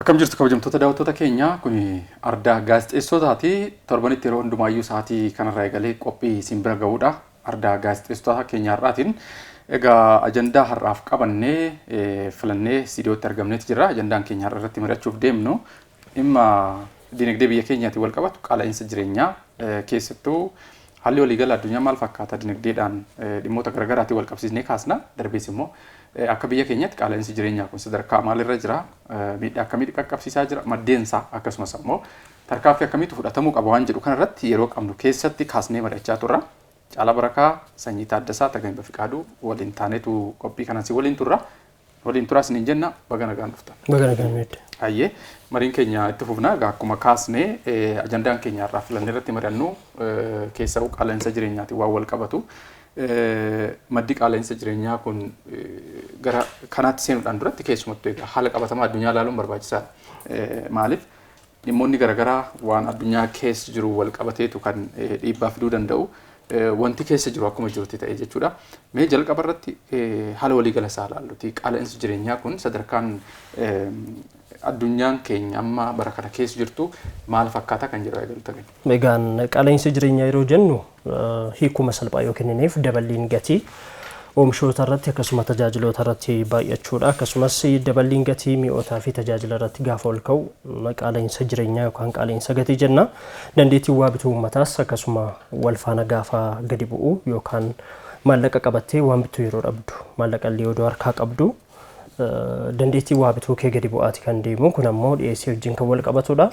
Akkam jirtu kabajamtoota daawwattoota keenya? Kun Ardaa Gaazexeessootaati. Torbanitti yeroo hundumaayyuu sa'aatii kanarraa eegalee qophii isin bira ga'uudha. Ardaa Gaazexeessota keenya har'aatiin egaa ajandaa har'aaf qabannee filannee istiidiyootti argamneeti jira. Ajandaan keenya har'a irratti mari'achuuf deemnu dhimma dinagdee biyya keenyaatiin wal qabatu, qaala'insa jireenyaa, keessattuu haalli waliigala addunyaa maal fakkaata, dinagdeedhaan dhimmoota garaagaraatiin wal qabsiisnee kaasna. Darbees immoo akka biyya keenyatti qaala'insi jireenyaa kun sadarkaa maalirra jira, miidhaa akkamii qaqqabsiisaa jira, maddeensaa, akkasumas ammoo tarkaanfii akkamiitu fudhatamuu qaba waan jedhu kanarratti yeroo qabnu keessatti kaasnee mari'achaa turra. Caalaa Barakaa, Sanyii Taaddasaa, Tagany Bafiqaaduu waliin taaneetu qophii kanas waliin turra. Waliin turaa isiniin jenna, baga nagaan dhuftan. Baga nagaan meedde. Hayyee, mariin keenya itti fufna. Egaa akkuma kaasnee ajandaan keenya irraa filannee irratti mari'annu keessaa qaala'insa jireenyaatiin waan wal qabatu. Maddi qaala'insa jireenyaa kun gara kanaatti seenuudhaan duratti keessumattuu egaa haala qabatamaa addunyaa ilaaluun barbaachisaadha. Maaliif, dhimmoonni garaagaraa waan addunyaa keessa jiru wal qabateetu kan dhiibbaa fiduu danda'u. Wanti keessa jiru akkuma jirutti ta'e jechuudha. Mee jalqaba irratti haala waliigala isaa ilaalluti. Qaala'insi jireenyaa kun sadarkaan addunyaan keenya amma bara kana keessa jirtu maal fakkaata kan jedhu eegalu ta'e. Egaan qaala'insa jireenyaa yeroo jennu, hiikuma salphaa yoo kennineef, daballiin gatii oomishoota irratti akkasuma tajaajiloota irratti baay'achuudha. Akkasumas daballiin gatii mi'ootaa fi tajaajila irratti gaafa ol ka'u qaala'insa jireenyaa yookaan qaala'insa gatii jenna. Dandeettiin waa bituu uummataas akkasuma wal faana gaafa gadi bu'u yookaan maallaqa qabattee waan bituu yeroo dhabdu, maallaqa illee odoo harkaa qabdu dandeettii waa bituu kee gadi bu'aati kan deemu. Kun ammoo dhiyeessii wajjin kan wal qabatudha.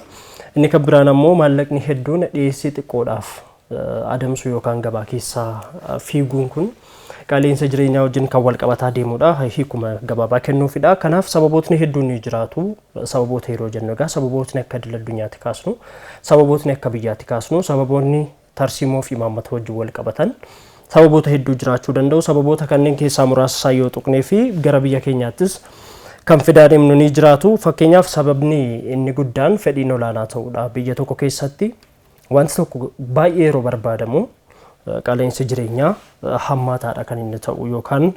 Inni kan biraan ammoo maallaqni hedduun dhiyeessii xiqqoodhaaf adamsu yookaan gabaa keessaa fiiguun kun qaala'insa jireenyaa wajjin kan wal qabataa deemudha. Hiikuma gabaabaa kennuufidha. Kanaaf sababootni hedduun ni jiraatu. Sababoota yeroo jennu egaa sababootni akka idil addunyaatti kaasnu, sababootni akka biyyaatti kaasnu, sababoonni tarsiimoo fi imaammata wajjin wal qabatan sababoota hedduu jiraachuu danda'u. Sababoota kanneen keessaa muraasa isaa yoo tuqnee fi gara biyya keenyaattis kan fidaa deemnu ni jiraatu. Fakkeenyaaf sababni inni guddaan fedhiin olaanaa ta'uudha. Biyya tokko keessatti wanti tokko baay'ee yeroo barbaadamu qaala'insi jireenyaa hammaataadha kan inni ta'u yookaan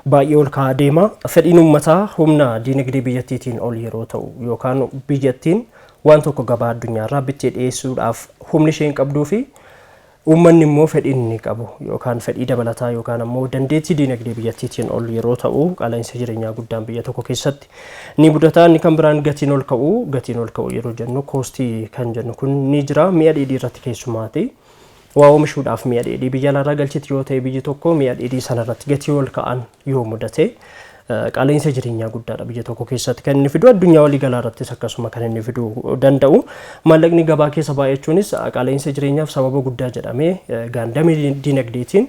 baay'ee ol ka'aa deema. Fedhiin uummataa humna diinagdee biyyattiitiin ol yeroo ta'u yookaan biyyattiin waan tokko gabaa addunyaarraa bittee dhiyeessuudhaaf humni isheen qabduu fi uummanni immoo fedhii inni qabu yookaan fedhii dabalataa yookaan ammoo dandeettii diinagdee biyyattiitiin ol yeroo ta'u qaala'insa jireenyaa guddaan biyya tokko keessatti ni mudata. Inni kan biraan gatiin ol ka'u. Gatiin ol ka'u yeroo jennu costii kan jennu kun ni jira, mi'a dheedhii irratti keessumaati. Waa oomishuudhaaf mi'a dheedhii biyya alaarraa galchiti yoo ta'e, biyyi tokko mi'a dheedhii sanarratti gatii ol ka'an yoo mudate qaala'insa jireenyaa guddaadha biyya tokko keessatti kan inni fidu. Addunyaa waliigalaa irrattis akkasuma kan inni fiduu danda'u. Maallaqni gabaa keessa baay'achuunis qaala'insa jireenyaaf sababa guddaa jedhamee gaandamee diinagdeetiin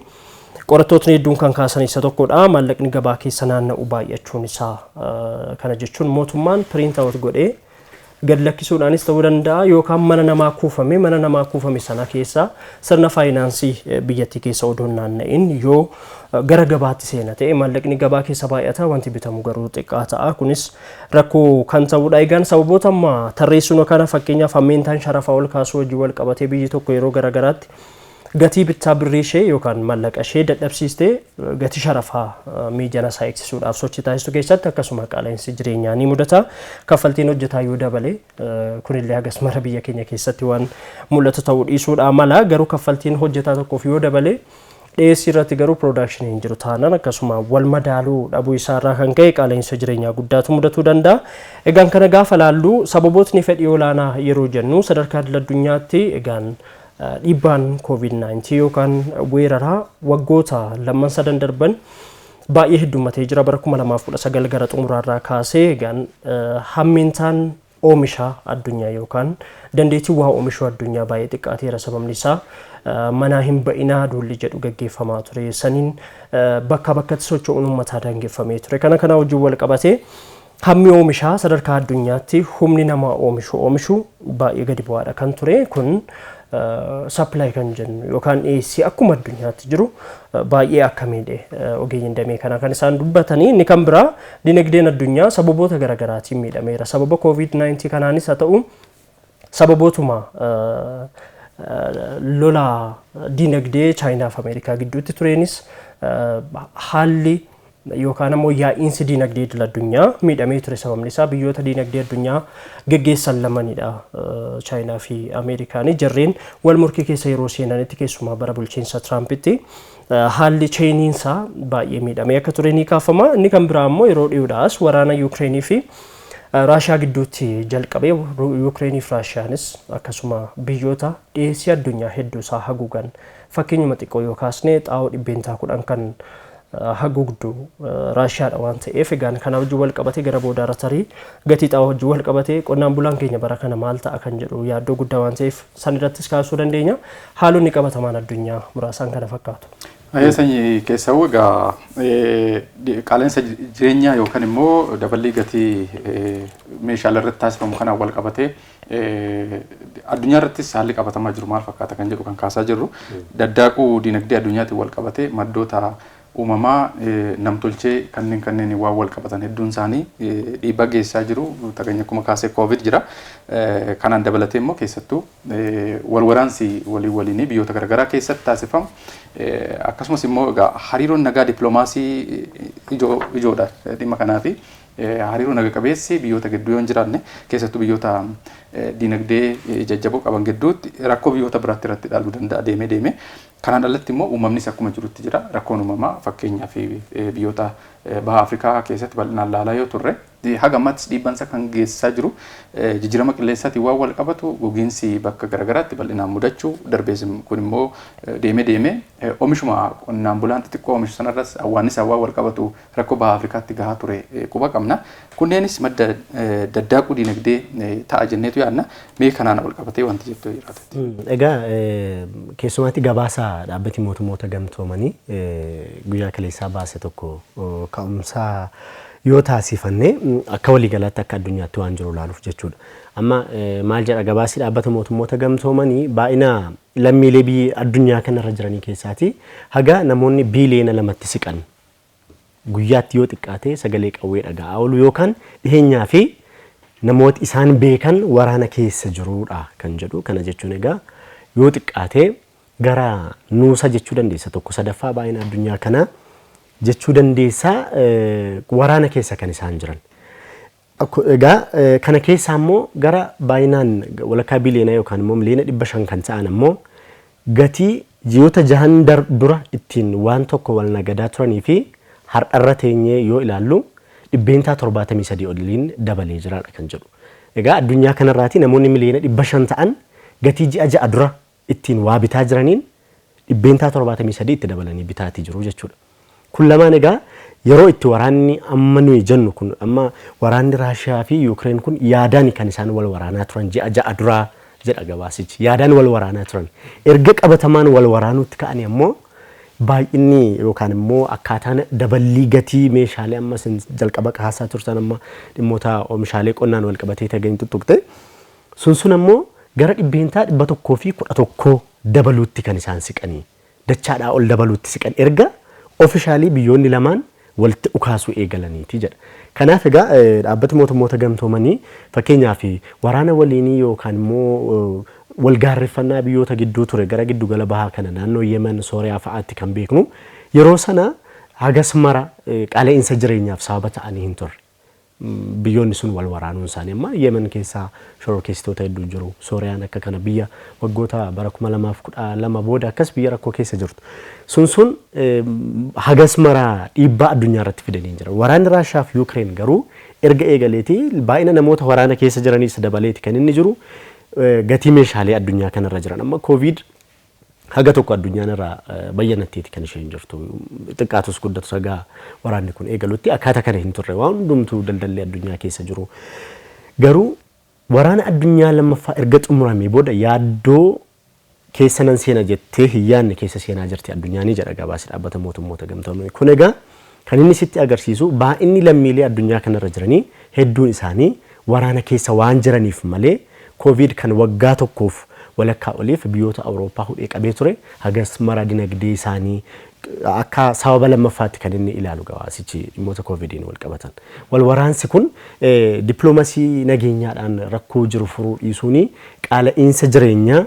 qorattootni hedduun kan kaasan isa tokkodha. Maallaqni gabaa keessa naanna'u baay'achuun isaa, kana jechuun mootummaan print out godhee gad lakkisuudhaanis ta'uu danda'a yookaan mana namaa kuufame, mana namaa kuufame sana keessa sirna faayinaansii biyyattii keessa odoo hin naanna'in yoo gara gabaatti seena ta'e, maallaqni gabaa keessa baay'ata, wanti bitamu garuu xiqqaa ta'a. Kunis rakkoo kan ta'udha. Egaan sababoota amma tarreessinu kana, fakkeenyaaf hammeentaan sharafaa ol kaasuu wajjin wal qabatee, biyyi tokko yeroo garagaraatti gatii bittaa birrii ishee yookaan maallaqa ishee dadhabsiistee gatii sharafaa miijana isaa eegsisuudhaaf sochii taasistu keessatti akkasuma qaala'insi jireenyaa ni mudata. Kaffaltiin hojjetaa yoo dabale, kunillee hagas mara biyya keenya keessatti waan mul'atu ta'uu dhiisuudha mala, garuu kaffaltiin hojjetaa tokkoof yoo dabale dhiyeessii irratti garuu productionii hin jiru taanaan akkasuma wal madaaluu dhabuu isaarraa kan ka'e qaala'insa jireenyaa guddaatu mudatuu danda'a. Egaan kana gaafa laallu, sababootni fedhii olaanaa yeroo jennu, sadarkaa idil addunyaatti egaan dhiibbaan COVID-19 yookaan weeraraa waggoota lamman sadan darban baay'ee heddummatee jira. Bara 2019 gara xumuraarraa kaasee egaan hammeentaan oomisha addunyaa yookaan dandeettii waa oomishuu addunyaa baay'ee xiqqaateera. Sababni isaa manaa hin ba'inaa duulli jedhu gaggeeffamaa ture saniin bakka bakkatti socho'uun uummataa daangeffamee ture. Kana wajjin wal qabatee hammi oomishaa sadarkaa addunyaatti humni namaa oomishu oomishu baay'ee gadi bu'aadha kan ture. Kun supply kan jennu yookaan dhiyeessii akkuma addunyaatti jiru baay'ee akka miidhe ogeeyyiin damee kanaa kan isaan dubbatanii. Inni kan biraa dinagdeen addunyaa sababoota garaagaraatiin miidhameera. Sababa COVID-19 kanaanis haa ta'u, sababootuma lola dinagdee Chaayinaa fi Ameerikaa gidduutti tureenis haalli Yookaan ammoo yaa'iinsi diinagdee idil addunyaa miidhamee ture. Sababni isaa biyyoota diinagdee addunyaa geggeessan lamanidha, Chaayinaa fi Ameerikaanii. Jarreen wal morkii keessa yeroo seenanitti, keessumaa bara bulchiinsa Tiraampitti, haalli chainiinsaa baay'ee miidhamee akka ture ni kaafama. Inni kan biraa immoo yeroo dhiyoodhaas waraana Yuukireenii fi Raashiyaa gidduutti jalqabee, Yuukireenii fi Raashiyaanis akkasuma biyyoota dhiyeessii addunyaa hedduu isaa haguugan. Fakkeenyuma xiqqoo yoo kaasne, xaa'oo 10% kan haguugdu Raashiyaadha waan ta'eef, egaan kana wajjin wal qabatee gara boodaarra tarii gatii xaa'oo wajjin wal qabatee qonnaan bulaan keenya bara kana maal ta'a kan jedhu yaaddoo guddaa waan ta'eef san irrattis kaasuu dandeenya. Haalonni qabatamaan addunyaa muraasaan kana fakkaatu. Ayyee sanyii, keessawuu egaa qaala'insa jireenyaa yookaan immoo daballii gatii meeshaalee irratti taasifamu kanaan wal qabatee addunyaa irrattis haalli qabatamaa jiru maal fakkaata kan jedhu kan kaasaa jirru. Daddaaquu dinagdee addunyaatiin wal qabatee maddoota uumamaa, namtolchee kanneen waan wal qabatan hedduun isaanii dhiibbaa geessisaa jiru. Taganya akkuma kaasee Koovid jira. Kanaan dabalatee immoo keessattuu wal waraansi walii waliinii biyyoota garaagaraa keessatti taasifamu. Akkasumas immoo egaa hariiroon nagaa dippiloomaasii ijoo ijoodha dhimma kanaafi. Hariiroo naga qabeessi biyyoota gidduu yoo hin jiraanne, keessattuu biyyoota dinagdee jajjaboo qaban gidduutti, rakkoo biyyoota biraatti irratti dhaaluu danda'a deemee deemee. Kanaan alatti immoo uumamnis akkuma jirutti jira. Rakkoon uumamaa fakkeenyaaf biyyoota baha Afrikaa keessatti bal'inaan laalaa yoo turre, haga ammaattis dhiibbaansa kan geessisaa jiru jijjiirama qilleensaatiin waan wal qabatu gogiinsi bakka garaagaraatti bal'inaan mudachuu darbees, kun immoo deemee deemee oomishuma qonnaan bulaan xixiqqoo oomishu sanarras awwaannisaan waan wal qabatu rakkoo baha Afrikaatti gahaa ture quba qabna. Kunneenis madda daddaaquu dinagdee ta'a jenneetu yaadna. Mee kanaan wal qabatee wanti jettu jiraate. Egaa keessumaatti gabaasa dhaabbati mootummoota gamtoomanii guyyaa kaleessaa baase tokko ka'umsaa yoo taasifanne, akka waliigalaatti akka addunyaatti waan jiru ilaaluuf jechuudha. Amma maal jedha gabaasi dhaabbata mootummoota gamtoomanii? Baay'ina lammiilee biyya addunyaa kanarra jiranii keessaati haga namoonni biiliyoona 2tti siqan guyyaatti yoo xiqqaate sagalee qawwee dhaga'aa oolu yookaan dhiheenyaa fi namoota isaan beekan waraana keessa jiruudha kan jedhu. Kana jechuun egaa yoo xiqqaate gara nuusa jechuu dandeessa, tokko sadaffaa baay'ina addunyaa kanaa jechuu dandeessa waraana keessa kan isaan jiran. Egaa kana keessaa immoo gara baay'inaan walakkaa biliyoonaa yookaan immoo miliyoona 500 kan ta'an ammoo gatii ji'oota 6n dura ittiin waan tokko wal nagadaa turanii fi har'arra teenyee yoo ilaallu 73% oliin dabalee jiraadha kan jedhu. Egaa addunyaa kanarraati namoonni miliyoona 500 ta'an gatii ji'a 6 dura ittiin waa bitaa jiraniin 73% itti dabalanii bitaatii jiru jechuudha. Kun lamaan egaa yeroo itti waraanni amma nuyi jennu kun, amma waraanni Raashiyaa fi Yuukireen kun yaadaan kan isaan wal waraanaa turan ji'a 6 duraa jedha gabaasichi. Yaadaan wal waraanaa turan. Erga qabatamaan wal waraanuutti ka'anii ammoo baay'inni yookaan immoo akkaataan daballii gatii meeshaalee amma isin jalqaba kaasaa turtan, amma dhimmoota oomishaalee qonnaan wal qabatee tagany tuttuqte sun ammoo gara 111% dabaluutti kan isaan siqanii, dachaadhaa ol dabaluutti siqan erga officially biyyoonni lamaan walitti dhukaasuu eegalaniiti jedha. Kanaaf egaa dhaabbati mootummoota gamtoomanii fakkeenyaaf waraana waliinii yookaan immoo wal gaarreffannaa biyyoota gidduu ture gara giddugala bahaa kana naannoo Yemen, Sooriyaa fa'aatti kan beeknu yeroo sana hagas mara qaala'insa jireenyaaf sababa ta'anii hin turre. Biyyoonni sun wal waraanuun isaanii, amma Yemen keessaa shororkeessitoota hedduu jiru. Sooriyaan akka kana biyya waggoota bara 2012 booda akkas biyya rakkoo keessa jirtu. Sun hagas mara dhiibbaa addunyaa irratti fidanii jira. Waraanni Raashiyaa fi Yuukireen garuu erga eegaleeti baay'ina namoota waraana keessa jiraniis dabaleeti kan inni jiru gatii meeshaalee addunyaa kanarra jiran. Amma Koovid haga tokko addunyaan irraa bayyanatteeti kan isheen jirtu. Xiqqaatus guddatus haga waraanni kun eegalutti akkaataa kana hin turre waan hundumtuu daldalli addunyaa keessa jiru. Garuu waraana addunyaa lammaffaa erga xumuramee booda yaaddoo keessa nan seena jettee hin yaadne keessa seenaa jirti addunyaanii jedha gabaasi dhaabbata mootummoota gamtoomanii. Kun egaa kan inni sitti agarsiisu baay'inni lammiilee addunyaa kanarra jiranii hedduun isaanii waraana keessa waan jiraniif malee Koovid kan waggaa tokkoof walakkaa oliif biyyoota Awurooppaa hudhee qabee ture hagas mara dinagdee isaanii akka sababa lammaffaatti kan inni ilaalu gabaasichi dhimmoota Koovidiin wal qabatan. Wal waraansi kun dippiloomasii nageenyaadhaan rakkoo jiru furuu dhiisuun qaala'iinsa jireenyaa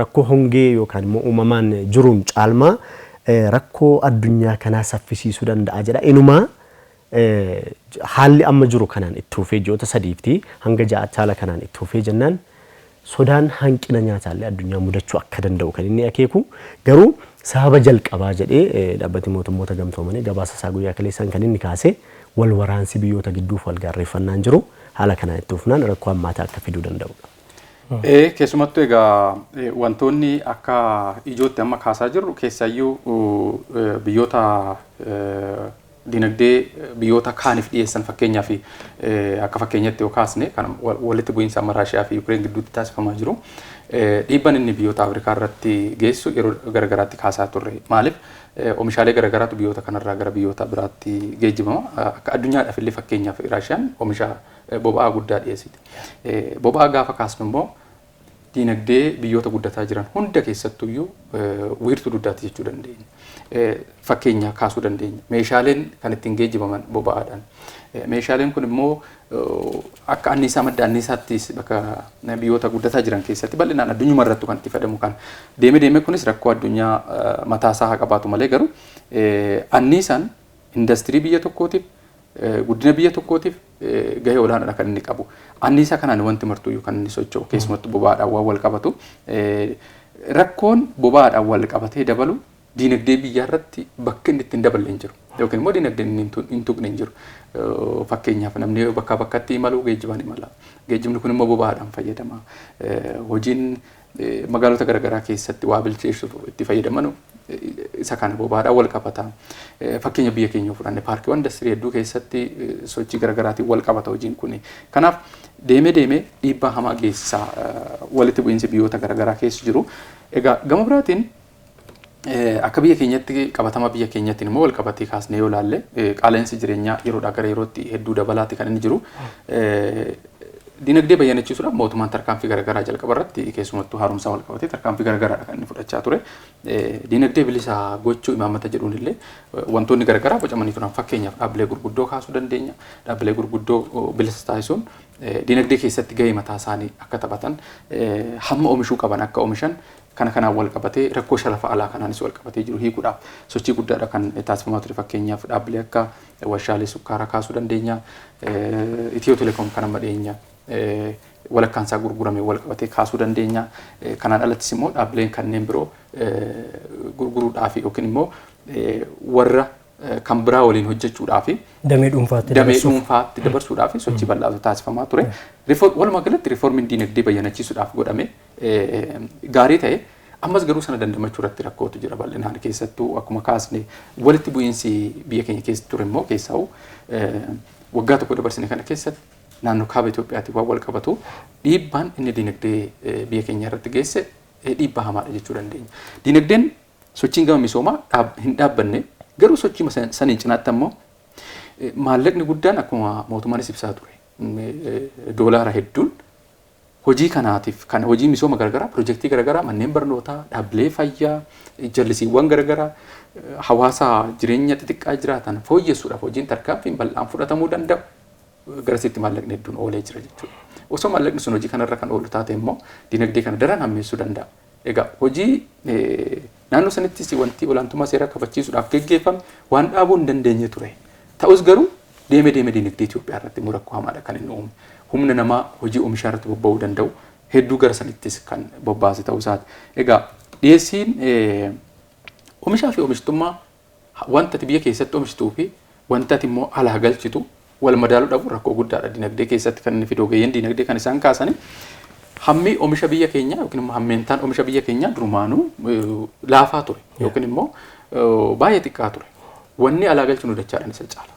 rakkoo hongee yookaan immoo uumamaan jiruun caalmaa rakkoo addunyaa kanaa saffisiisuu danda'a jedha. Inumaa haalli amma jiru kanaan itti fufee ji'oota 3 hanga 6tti haala kanaan itti fufee jennaan sodaan hanqina nyaataallee addunyaa mudachuu akka danda'u kan inni akeeku. Garuu sababa jalqabaa jedhee Dhaabbati Mootummoota Gamtoomanii gabaasa isaa guyyaa kaleessaan kan inni kaase wal waraansi biyyoota gidduuf wal gaarreeffannaan jiru haala kanaan itti fufnaan rakkoo hammaataa akka fiduu danda'udha. Keessumattuu egaa wantoonni akka ijootti amma kaasaa jirru keessayyuu biyyoota dinagdee biyyoota kaaniif dhiyeessan, fakkeenyaaf akka fakkeenyatti yoo kaasne kan walitti bu'iinsa amma Raashiyaa fi Yukireen gidduutti taasifamaa jiru dhiibban inni biyyoota Afrikaa irratti geessu yeroo garagaraatti kaasaa turre. Maaliif, oomishaalee garagaraatu biyyoota kanarraa gara biyyoota biraatti geejjibama. Akka addunyaadhaaf illee fakkeenyaaf Raashiyaan oomisha boba'aa guddaa dhiyeessiti. Boba'aa gaafa kaasnu immoo diinagdee biyyoota guddataa jiran hunda keessattuyyuu wiirtuu dugdaati jechuu dandeenya. Fakkeenya kaasuu dandeenya. Meeshaaleen kan ittiin geejjibaman boba'aadhaan. Meeshaaleen kun immoo akka anniisaa, madda anniisaattis bakka biyyoota guddataa jiran keessatti bal'inaan addunyuma irrattu kan itti fayyadamu kan deemee deemee kunis rakkoo addunyaa mataasaa haa qabaatu malee, garuu anniisaan indastirii biyya tokkootiif, guddina biyya tokkootiif gahee olaanaadha kan inni qabu. Anniisaa kanaan wanti martuyyuu kan inni socho'u keessumattuu boba'aadhaan waan wal qabatu. Rakkoon boba'aadhaan wal qabatee dabalu diinagdee biyyaa irratti bakka inni ittiin daballe hin jiru. Yookiin immoo diinagdeen inni hin tuqne hin jiru. Fakkeenyaaf namni bakkaa bakkatti imalu geejjibaan imala. Geejjibni kun immoo boba'aadhaan fayyadama. Hojiin magaalota garaagaraa keessatti waa bilcheessuuf itti fayyadaman isa kana boba'aadhaan wal qabata. Fakkeenya biyya keenya fudhanne, paarkiiwwan industirii hedduu keessatti sochii garaagaraatiin wal qabata hojiin kun. Kanaaf deemee deemee dhiibbaa hamaa geessisaa walitti bu'iinsi biyyoota garaagaraa keessa jiru. Egaa gama biraatiin akka biyya keenyatti, qabatama biyya keenyatti immoo wal qabatee kaasnee yoo ilaalle, qaala'insi jireenyaa yeroodhaa gara yerootti hedduu dabalaati kan inni jiru. Dinagdee bayyanachiisuudhaaf mootummaan tarkaanfii garaagaraa jalqaba irratti keessumattuu haaromsaa wal qabatee tarkaanfii garaagaraadha kan inni fudhachaa ture. Dinagdee bilisa gochuu imaammata jedhuun illee wantoonni garaagaraa bocamanii turan. Fakkeenyaaf dhaabbilee gurguddoo kaasuu dandeenya. Dhaabbilee gurguddoo bilisa taasisuun dinagdee keessatti gahee mataa isaanii akka taphatan, hamma oomishuu qaban akka oomishan, kana kanaan wal qabatee rakkoo sharafa alaa kanaanis wal qabatee jiru hiikuudhaaf sochii guddaadha kan taasifamaa ture. Fakkeenyaaf dhaabbilee akka warshaalee sukkaaraa kaasuu dandeenya. Itiyoo Telekoom kan amma dhiyeenya walakkaan isaa gurgurame wal qabatee kaasuu dandeenya. Kanaan alattis immoo dhaabbileen kanneen biroo gurguruudhaaf yookiin immoo warra kan biraa waliin hojjechuudhaaf damee dhuunfaatti damee dhuunfaatti dabarsuudhaaf sochii bal'aatu taasifamaa ture. Walumaa galatti riiformiin diinagdee bayyanachiisuudhaaf godhame gaarii ta'e, ammas garuu sana dandamachuu irratti rakkootu jira bal'inaan. Keessattuu akkuma kaasne walitti bu'iinsi biyya keenya keessa ture immoo keessaa'u waggaa tokko dabarsine kana keessatti naannoo kaaba Itoophiyaatti waan wal qabatu dhiibbaan inni diinagdee biyya keenya irratti geesse dhiibbaa hamaadha jechuu dandeenya. Diinagdeen sochiin gama misoomaa hin dhaabbanne, garuu sochii saniin cinaatti ammoo maallaqni guddaan akkuma mootummaanis ibsaa ture doolaara hedduun hojii kanaatiif kan hojii misooma garaagaraa, pirojektii garaagaraa, manneen barnootaa, dhaabbilee fayyaa, jallisiiwwan garaagaraa, hawaasa jireenya xixiqqaa jiraatan fooyyessuudhaaf hojiin tarkaanfiin bal'aan fudhatamuu danda'u garasitti maallaqni hedduun oolee jira jechuudha. Osoo maallaqni sun hojii kanarra kan oolu taate immoo dinagdee kana daran hammeessuu danda'a. Egaa hojii naannoo sanittis wanti olaantummaa seeraa kabachiisuudhaaf geggeeffame waan dhaabuu hin dandeenye ture. Ta'us garuu deemee deemee dinagdee Itoophiyaa irratti immoo rakkoo hamaadha kan inni uume. Humna namaa hojii oomishaa irratti bobba'uu danda'u hedduu gara sanittis kan bobbaase ta'uu isaati. Egaa dhiyeessiin oomishaa fi oomishtummaa, wanta ati biyya keessatti oomishtuu fi wanta ati immoo alaa galchitu wal madaaluu dhabu rakkoo guddaadha dinagdee keessatti kan inni fidu. Ogeeyyiin dinagdee kan isaan kaasani hammi oomisha biyya keenyaa yookiin immoo hammeentaan oomisha biyya keenyaa durumaanuu laafaa ture yookiin immoo baay'ee xiqqaa ture. Wanni alaa galchinu dachaadhaan isa caala.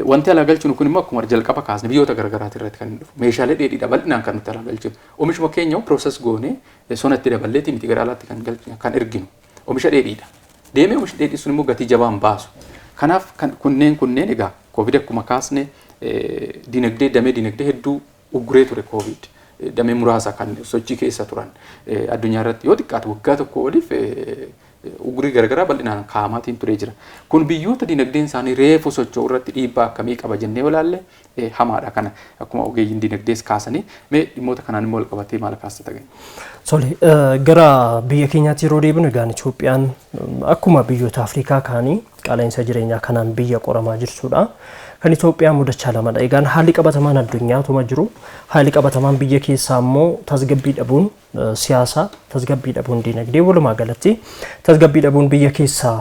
Wanti alaa galchinu kun immoo akkuma jalqaba kaasne biyyoota garaagaraati irratti kan inni dhufu. Meeshaalee dheedhiidha bal'inaan kan nuti alaa galchinu. Oomishuma keenya process goonee sona itti daballeetii miti gara alaatti kan galchinu, kan erginu. Oomisha dheedhiidha. Deemee oomishi dheedhii sun immoo gatii jabaan baasu. Kanaaf kunneen egaa Koovid akkuma kaasne dinagdee, damee dinagdee hedduu ugguree ture Koovid. Damee muraasa kan sochii keessa turan addunyaa irratti yoo xiqqaate waggaa tokko oliif Ugurii garaagaraa bal'inaan kaa'amaatiin turee jira. Kun biyyoota dinagdeen isaanii reefu socho'u irratti dhiibbaa akkamii qaba jennee ilaalle hamaadha kana akkuma ogeeyyiin dinagdees kaasanii mee dhimmoota kanaan immoo wal qabatee maal kaasta ta'e? Tole, gara biyya keenyaatti yeroo deebinu, egaan Itoophiyaan akkuma biyyoota Afrikaa kaanii qaala'insa jireenyaa kanaan biyya qoramaa jirtudha. Kan Itoophiyaa mudachaa lamadha. Egaan haalli qabatamaan addunyaatuma jiru, haalli qabatamaan biyya keessaa immoo tasgabbii dhabuun siyaasaa, tasgabbii dhabuun dinagdee, walumaa galatti tasgabbii dhabuun biyya keessaa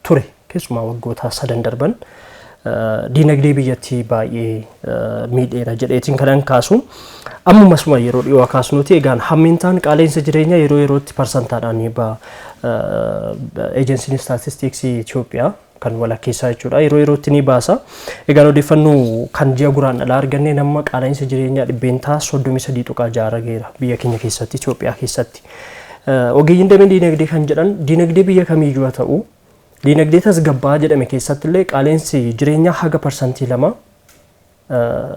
ture, keessumaa waggoota sadan darban dinagdee biyyattii baay'ee miidheera jedheetiin kanan kaasu. Ammuma suma yeroo dhiyoo kaasnuti, egaan hammeentaan qaala'insa jireenyaa yeroo yerootti parsantaadhaan ni ba'a. Eejensiin Istaatistiksii Itoophiyaa kan walakkeessaa jechuudha. Yeroo yerootti ni baasa. Egaan odeeffannoo kan ji'a Guraandhalaa arganne nama qaala'insa jireenyaa 33.6% gaheera biyya keenya keessatti, Itoophiyaa keessatti. Ogeeyyiin damee dinagdee kan jedhan, dinagdee biyya kamiiyyuu haa ta'u, dinagdee tasgabbaa jedhame keessatti illee qaala'insi jireenyaa haga 2%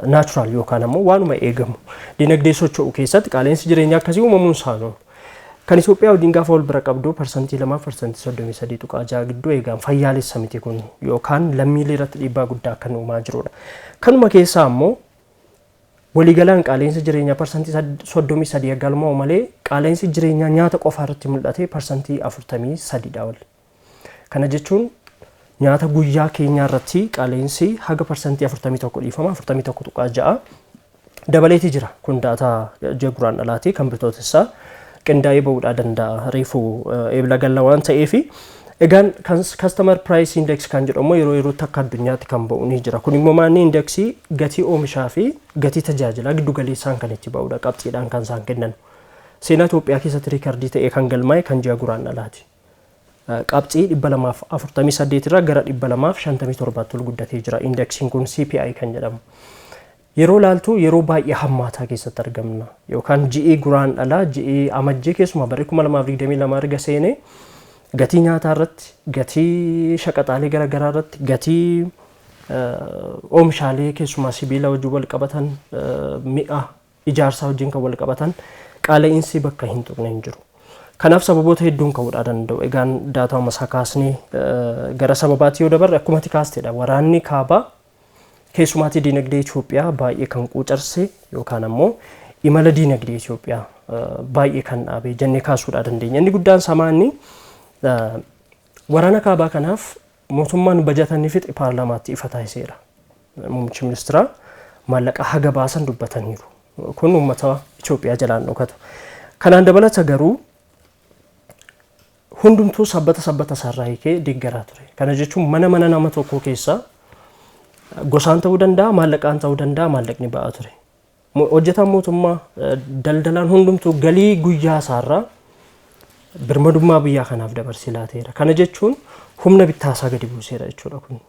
natural yookaan ammoo waanuma eegamu, dinagdee socho'u keessatti qaala'insi jireenyaa akkasii uumamuun isaanuu. Kan Itoophiyaa waliin gaafa wal bira qabdu 2% 33.6% gidduu, eegaan fayyaalessa miti kun, yookaan lammiilee irratti dhiibbaa guddaa kan uumaa jirudha. Kanuma keessaa ammoo waliigalaan qaala'insa jireenyaa 33% galmaa'u malee qaala'insi jireenyaa nyaata qofaa irratti mul'ate 43%dha ol. Kana jechuun nyaata guyyaa keenyaa irratti qaala'insi haga 41%, dhiifama, 41.6 dabaleeti jira. Kun daataa ji'a Guraandhalaati, kan bitootessaa qindaa'ee ba'uudhaa danda'a. Reefu eebla galla waan ta'eefi. Egaan customer price index kan jedhamu yeroo yerootti akka addunyaatti kan ba'u ni jira. Kun immoo maanni indeksii gatii oomishaa fi gatii tajaajilaa giddu galeessaan kan itti ba'udha, qabxiidhaan kan isaan kennan. Seenaa Itoophiyaa keessatti riikardii ta'ee kan galmaa'e kan ji'a Guraandhalaati. Qabxii 248 irraa gara 257tti ol guddatee jira. Indeksiin kun CPI kan jedhamu. Yeroo laaltu yeroo baay'ee hammaataa keessatti argamna. Yookaan ji'ii Guraandhalaa, ji'ii Amajjii, keessumaa barri 2022 erga seenee gatii nyaataa irratti, gatii shaqaxaalee garaagaraa irratti, gatii oomishaalee keessumaa sibiila wajjin wal qabatan, mi'a ijaarsaa wajjin kan wal qabatan qaala'iinsi bakka hin tuqne hin jiru. Kanaaf sababoota hedduun ka'uudhaa danda'u. Egaan daataa masaa kaasnee gara sababaatti yoo dabarre, akkuma ati kaastedha. Waraanni kaabaa keessumaatii diinagdee Itoophiyaa baay'ee kan quucarse yookaan ammoo imala diinagdee Itoophiyaa baay'ee kan dhaabe jennee kaasuudhaa dandeenya. Inni guddaan samaanni waraana kaabaa kanaaf mootummaan bajata inni fixe paarlaamaatti ifa taasiseera. Muummichi ministeeraa maallaqa haga baasan dubbataniiru. Kun uummata Itoophiyaa jalaan dhokatu. Kanaan dabalata garuu hundumtuu sabbata sabbata isaarraa hiikee deeggaraa ture. Kana jechuun mana mana nama tokko keessaa gosaan ta'uu danda'a, maallaqaan ta'uu danda'a, maallaqni ba'aa ture. Hojjetaan mootummaa, daldalaan hundumtuu galii guyyaa isaarraa birmadummaa biyyaa kanaaf dabarsee laateera. Kana jechuun humna bittaasaa gadi buuseera jechuudha kun.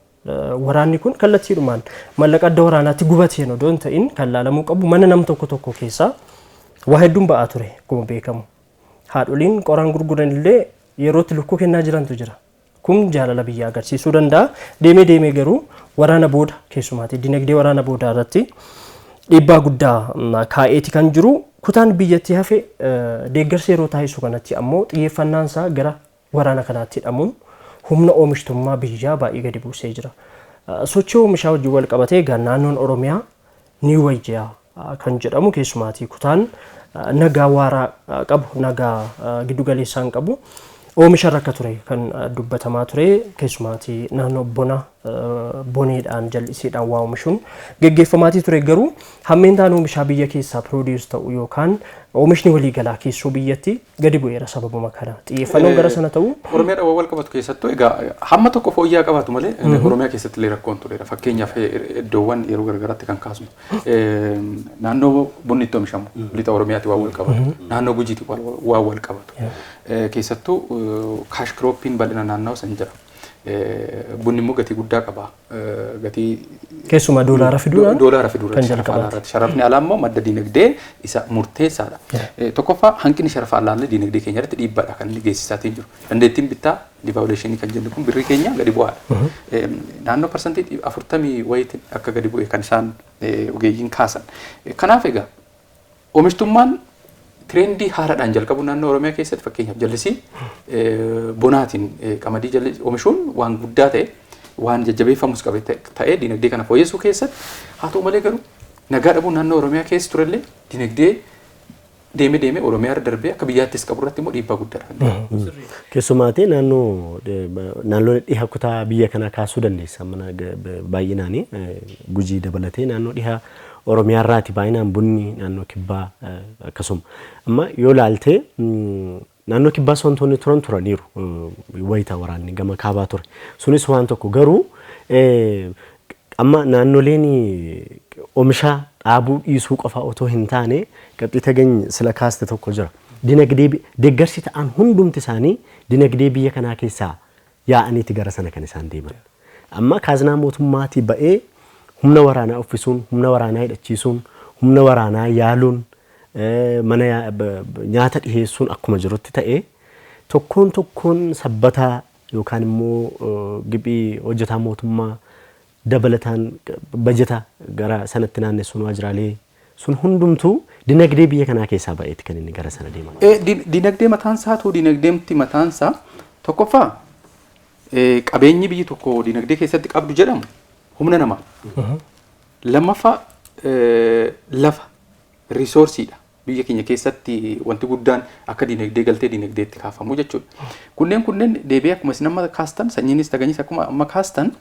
Waraanni kun kallattiidhumaan maallaqa adda waraanaatti gubateen odoo hin ta'in, kan laalamuu qabu mana nam tokko tokko keessaa waa hedduun ba'aa ture akkuma beekamu. Haadholiin qoraan gurguran illee yerootti lukkuu kennaa jirantu jira. Kun jaalala biyyaa agarsiisuu danda'a. Deemee deemee garuu waraana booda keessumaati dinagdee waraana boodaa irratti dhiibbaa guddaa kaa'eeti kan jiru. Kutaan biyyattii hafe deeggarsa yeroo taasisu kanatti ammoo xiyyeeffannaan isaa gara waraana kanaatti hidhamuun humna oomishtummaa biyyaa baay'ee gadi buusee jira. Sochii oomishaa wajjin wal qabatee egaa naannoon Oromiyaa ni wayyaa kan jedhamu, keessumaatii kutaan nagaa waaraa qabu, nagaa giddu galeessaan qabu oomisha irra akka ture kan dubbatamaa ture, keessumaatii naannoo bona boneedhaan jal'isiidhaan waa oomishuun geggeeffamaatii ture, garuu hammeentaan oomishaa biyya keessaa produce ta'u yookaan oomishni waliigalaa keessoo biyyatti gadi bu'eera sababuma kana xiyyeeffannoon gara sana ta'u. Oromiyaa wal qabatu keessattuu egaa hamma tokko fooyya'aa qabaatu malee Oromiyaa keessatti illee rakkoon tureera. Fakkeenyaaf iddoowwan yeroo garagaraatti kan kaasnu naannoo bunni itti oomishamu lixa Oromiyaatti waan wal qabatu, naannoo Gujiitti waan wal qabatu, keessattuu cash croppiin bal'ina naannoo san jira. Bunni immoo gatii guddaa qaba. Gatii keessumaa doolaara fiduudhaan doolaara fiduudhaan kan jalqabaati. Sharafni alaa immoo madda dinagdee isa murteessaadha. Tokkoffaa, hanqinni sharafa alaallee dinagdee keenya irratti dhiibbaadha kan inni geessisaatiin jiru. Dandeettiin bittaa, devaluation kan jennu kun, birrii keenya gadi bu'aadha. Naannoo 40% wayiitiin akka gadi bu'e kan isaan ogeeyyiin kaasan. Kanaaf egaa oomishtummaan Trendii haaraadhaan jalqabu naannoo Oromiyaa keessatti fakkeenyaaf jallisii bonaatiin qamadii oomishuun waan guddaa ta'e waan jajjabeeffamus qabe ta'ee dinagdee kana fooyyessuu keessatti haa ta'u malee garuu nagaa dhabuun naannoo Oromiyaa keessa turellee dinagdee deeme deeme Oromiyaa irra darbee akka biyyaattis qabu irratti immoo dhiibbaa guddaadha. Keessumaatee naannoo dhiha kutaa biyya kanaa kaasuu dandeessa. Mana baay'inaanii Gujii dabalatee naannoo dhiha Oromiyaa irraati baay'inaan bunni naannoo kibbaa akkasuma. Amma yoo ilaalte naannoo kibbaas wantoonni turan turaniiru wayita waraanni gama kaabaa ture. Sunis waan tokko garuu amma naannoleen oomisha dhaabuu dhiisuu qofa otoo hin taane qabxii tagany sila kaaste tokko jira. Dinagdee deeggarsi ta'an hundumti isaanii dinagdee biyya kanaa keessaa yaa'aniiti gara sana kan isaan deeman. Amma kaaznaa mootummaatii ba'ee humna waraanaa uffisuun, humna waraanaa hidhachiisuun, humna waraanaa yaaluun, mana nyaata dhiheessuun akkuma jirutti ta'ee tokkoon tokkoon sabbataa yookaan immoo giphii hojjetaa mootummaa dabalataan bajeta gara sanatti naannessuun waajjiraalee sun hundumtuu dinagdee biyya kanaa keessaa ba'eeti kan inni gara sana deeman. Dinagdee mataansaa ta'uu dinagdeemti mataansaa tokkoffaa qabeenyi biyyi tokko dinagdee keessatti qabdu jedhamu humna namaa. Lammaffaa lafa riisoorsiidha. Biyya keenya keessatti wanti guddaan akka dinagdee galtee dinagdeetti kaafamu jechuudha. Kunneen deebi'ee akkuma isin amma kaastan sanyiinis taganyis akkuma amma kaastan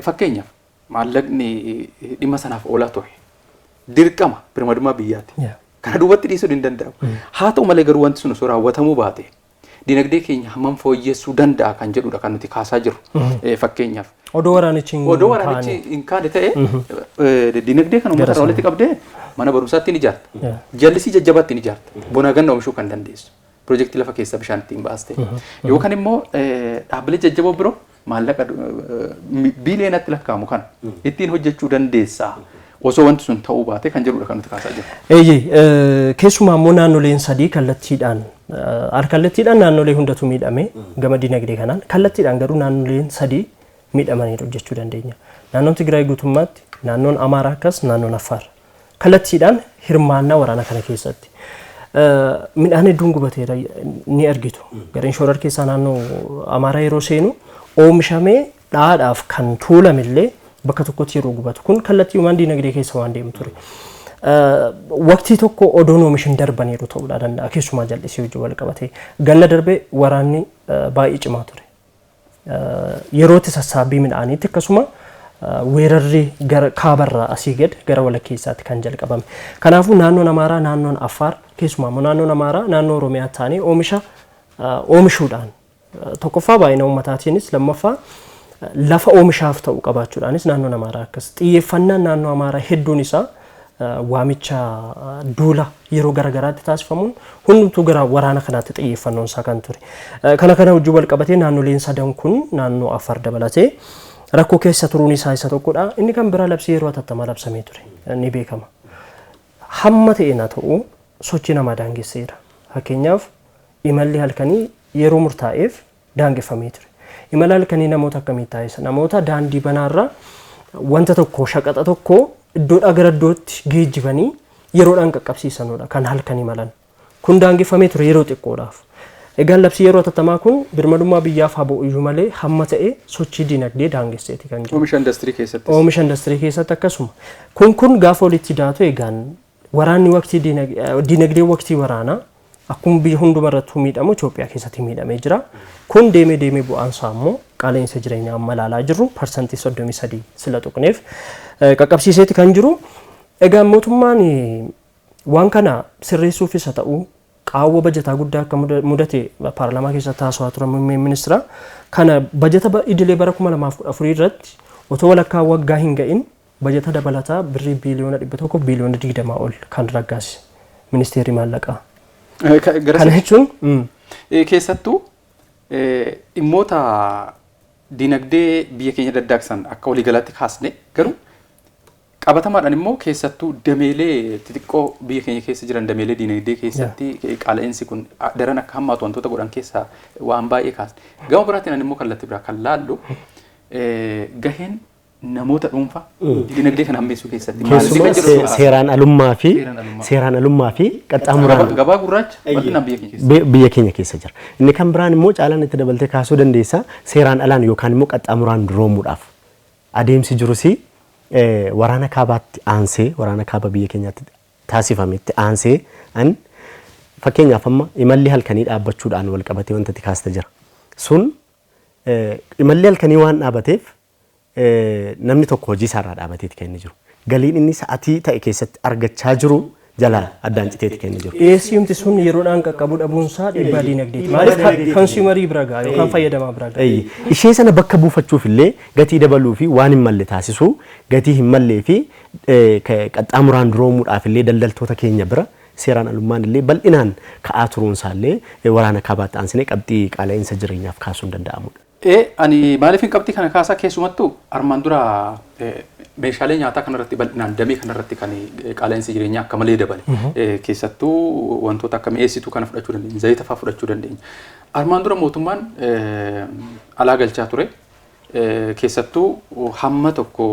fakkeenyaaf maallaqni dhimma sanaaf oolaa ture. Dirqama birmadummaa biyyaati. Kana duubatti dhiisuun hin danda'amu. Haa ta'u malee garuu wanti sun osoo raawwatamuu baate dinagdee keenya hammam fooyyessuu danda'a kan jedhudha kan nuti kaasaa jirru fakkeenyaaf. Odoo waraanichi hin kaane ta'e dinagdee kan uummata irraa walitti qabdee mana barumsaatti ni ijaarta. Jallisii jajjabaatti ni ijaarta. Bonaa ganna oomishuu kan dandeessu. Piroojeektii lafa keessa bishaan ittiin baaste. Yookaan immoo dhaabbilee jajjaboo biroo maallaqa biiliyoonatti lakkaa'amu kana ittiin hojjechuu dandeessa. Osoo wanti sun ta'uu baate kan jedhudha kan nuti kaasaa jirru. Eeyyee keessumaa immoo naannoleen sadii kallattiidhaan kallattiidhaan naannolee hundatu miidhame gama dinagdee kanaan kallattiidhaan garuu naannoleen sadii miidhamaniiru jechuu dandeenya. Naannoon Tigraay guutummaatti, naannoon Amaaraa akkas, naannoon Affaar kallattiidhaan hirmaannaa waraana kana keessatti. Midhaan hedduun gubateera ni argitu. Gareen shoorar keessaa naannoo Amaaraa yeroo seenu oomishamee dhaadhaaf kan tuulamillee bakka tokkotti yeroo gubatu kun kallattii uumaan dinagdee keessa waan deemu ture. Waqtii tokko odoon oomishin darbaniiru ta'uu danda'a keessumaa jallisii hojii wal qabate. Ganna darbee waraanni baay'ee cimaa ture. Yerootti sassaabbii midhaaniitti akkasuma weerarri gara kaabarraa asii gad gara walakkeessaatti kan jalqabame. Kanaafuu naannoon Amaaraa naannoon Affaar keessumaa immoo naannoon Amaaraa naannoo Oromiyaa ta'anii oomisha oomishuudhaan tokkoffaa baay'ina uummataatiinis lammaffaa lafa oomishaaf ta'u qabaachuudhaanis naannoon Amaaraa akkas xiyyeeffannaan naannoo Amaaraa hedduun isaa waamicha duula yeroo garagaraatti taasifamuun hundumtuu gara waraana kanaatti xiyyeeffannoon isaa kan ture. Kana kana wajjin wal qabatee naannoleen sadan kun naannoo Affaar dabalatee rakkoo keessa turuun isaa isa tokkodha. Inni kan biraa labsii yeroo hatattamaa labsamee ture ni beekama. Hamma ta'een haa ta'u sochii namaa daangesseera. Fakkeenyaaf imalli halkanii yeroo murtaa'eef daangeffamee ture. Imala halkanii namoota akkamii taasisa? Namoota daandii banaarraa wanta tokko shaqaxa tokko iddoodhaa gara iddootti geejjibanii yeroodhaan qaqqabsiisanudha kan halkan imalan. Kun daangeffamee ture yeroo xiqqoodhaaf. Egaan labsii yeroo hatattamaa kun birmadummaa biyyaaf haa bu'u iyyuu malee hamma ta'e sochii dinagdee daangesseeti kan jiru. Oomisha industirii keessattis. Oomisha industirii keessatti akkasuma. Kun gaafa walitti daatu egaan waraanni waqtii dinagdee waqtii waraanaa akkuma biyya hundumarrattuu miidhamu Itoophiyaa keessatti miidhamee jira. Kun deemee deemee bu'aan isaa immoo qaala'insa jireenyaa amma ilaalaa jirru 33% sila tuqneef qaqqabsiiseeti kan jiru. Egaa mootummaan waan kana sirreessuufis haa ta'u qaawwa bajataa guddaa akka mudate paarlaamaa keessatti haasawaa turan muummeen ministeera. Kana bajata idilee bara 2014 irratti otoo walakkaa waggaa hin ga'in bajata dabalataa birrii biiliyoona 100 biiliyoona 20 ol kan raggaasise ministeerri maallaqaa. Kana jechuun keessattuu dhimmoota dinagdee biyya keenya daddaaqsan akka waliigalaatti kaasne garuu qabatamaadhaan immoo keessattuu dameelee xixiqqoo biyya keenya keessa jiran dameelee dinagdee keessatti qaala'insi kun daran akka hammaatu wantoota godhan keessaa waan baay'ee kaasne. Gama biraatiin immoo kallattii biraa kan laallu gaheen namoota dhuunfaa dinagdee kana hammeessuu keessatti maal Keessumaa kan jedhu seeraan alummaa fi Seeraan alummaa. Seeraan alummaa fi qaxxaamuraan Gabaa gurraacha bal'inaan biyya keenya keessa. Biyya keenya keessa jira. Inni kan biraan immoo caalaan itti dabaltee kaasuu dandeessa, seeraan alaan yookaan immoo qaxxaamuraan duroomuudhaaf adeemsi jirus waraana kaabaatti aansee, waraana kaaba biyya keenyaatti taasifametti aansee, an fakkeenyaaf amma imalli halkanii dhaabbachuudhaan wal qabatee wanta itti kaasta jira. Sun imalli halkanii waan dhaabateef namni tokko hojii isaarraa dhaabateeti kan inni jiru. Galiin inni sa'atii ta'e keessatti argachaa jiru jalaa addaan citeeti kan inni jiru. Dhiyeessiimti sun yeroodhaan qaqqabuu dhabuunsaa dhiibbaa diinagdeeti. Maaliif consumerii bira gaha yookaan fayyadamaa bira gaha. Ishee sana bakka buufachuuf illee gatii dabaluu fi waan hin malle taasisuu, gatii hin mallee fi qaxxaamuraan duroomuudhaaf illee daldaltoota keenya bira seeraan alummaan illee bal'inaan ka'aa turuunsaa illee waraana kaabaatti aansinee qabxii qaala'insa jireenyaaf kaasuun danda'amudha. Ani maaliif hin qabxii kana kaasaa, keessumattuu armaan dura meeshaalee nyaataa kanarratti bal'inaan damee kanarratti kan qaala'insi jireenyaa akka malee dabale. Keessattuu wantoota akka mi'eessituu kana fudhachuu dandeenya, zayita fa'aa fudhachuu dandeenya. Armaan dura mootummaan alaa galchaa ture. Keessattuu hamma tokko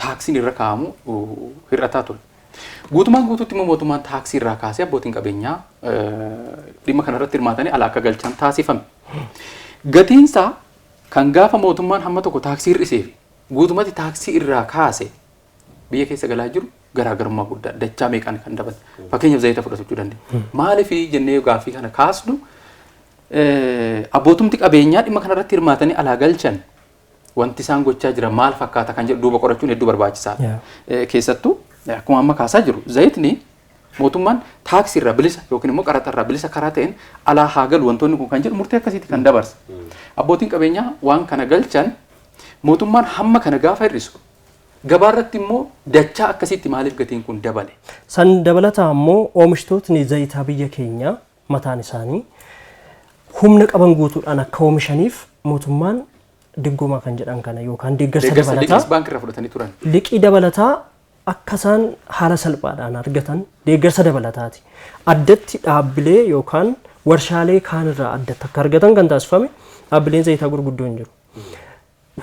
taaksiin irra kaa'amu hir'ataa ture. Guutumaan guutuutti immoo mootummaan taaksii irraa kaasee abbootiin qabeenyaa dhimma kanarratti hirmaatanii alaa akka galchan taasifame. Gatiinsaa kan gaafa mootummaan hamma tokko taaksii hir'isee fi guutumatti taaksii irraa kaase biyya keessa galaa jiru garaagarummaa guddaa dachaa meeqaan kan dabale. Fakkeenyaaf zayita fudhachuu dandeenya. Maaliif jennee gaaffii kana kaasnu, abbootumti qabeenyaa dhimma kanarratti hirmaatanii alaa galchan wanti isaan gochaa jiran maal fakkaata kan jedhu duuba qorachuun hedduu barbaachisaadha. Keessattuu akkuma amma kaasaa jiru, zayitni mootummaan taaksii irraa bilisa yookiin immoo qaraxa irraa bilisa karaa ta'een alaa haa galu wantoonni kun kan jedhu murtee akkasiiti kan dabarse. Abbootiin qabeenyaa waan kana galchan mootummaan hamma kana gaafa hir'isu gabaarratti immoo dachaa akkasitti maaliif gatiin kun dabale? San dabalataa immoo oomishtootni zayitaa biyya keenyaa mataan isaanii humna qaban guutuudhaan akka oomishaniif mootummaan diggoomaa kan jedhan kana yookaan deeggarsa Deeggarsa dabalataa liqiis baankii irraa fudhatanii turan. Liqii dabalataa akka isaan haala salphaadhaan argatan deeggarsa dabalataati. Addatti dhaabbilee yookaan warshaalee kaanirraa addatti akka argatan kan taasifame, dhaabbileen zayitaa gurguddoo hin jiru.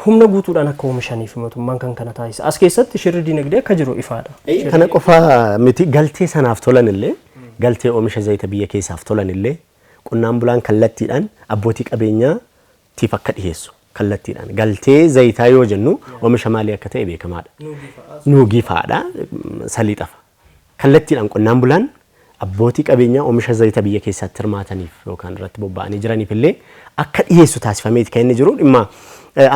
Humna guutuudhaan akka oomishaniif mootummaan kan kana taasisa. As keessatti shirri dinagdee akka jiru ifaadha. Kana qofa miti, galtee sanaaf tolan illee, galtee oomisha zayita biyya keessaaf tolan illee qonnaan bulaan kallattiidhaan abbootii qabeenyaatiif akka dhiyeessu kallattiidhaan, galtee zayitaa yoo jennu oomisha maalii akka ta'e beekamaadha. Nuugii fa'aadha, saliixa fa'a. Kallattiidhaan qonnaan bulaan abbootii qabeenyaa oomisha zayita biyya keessaatti hirmaataniif yookaan irratti bobba'anii jiraniif illee akka dhiyeessu taasifameeti kan inni jiru. Dhimma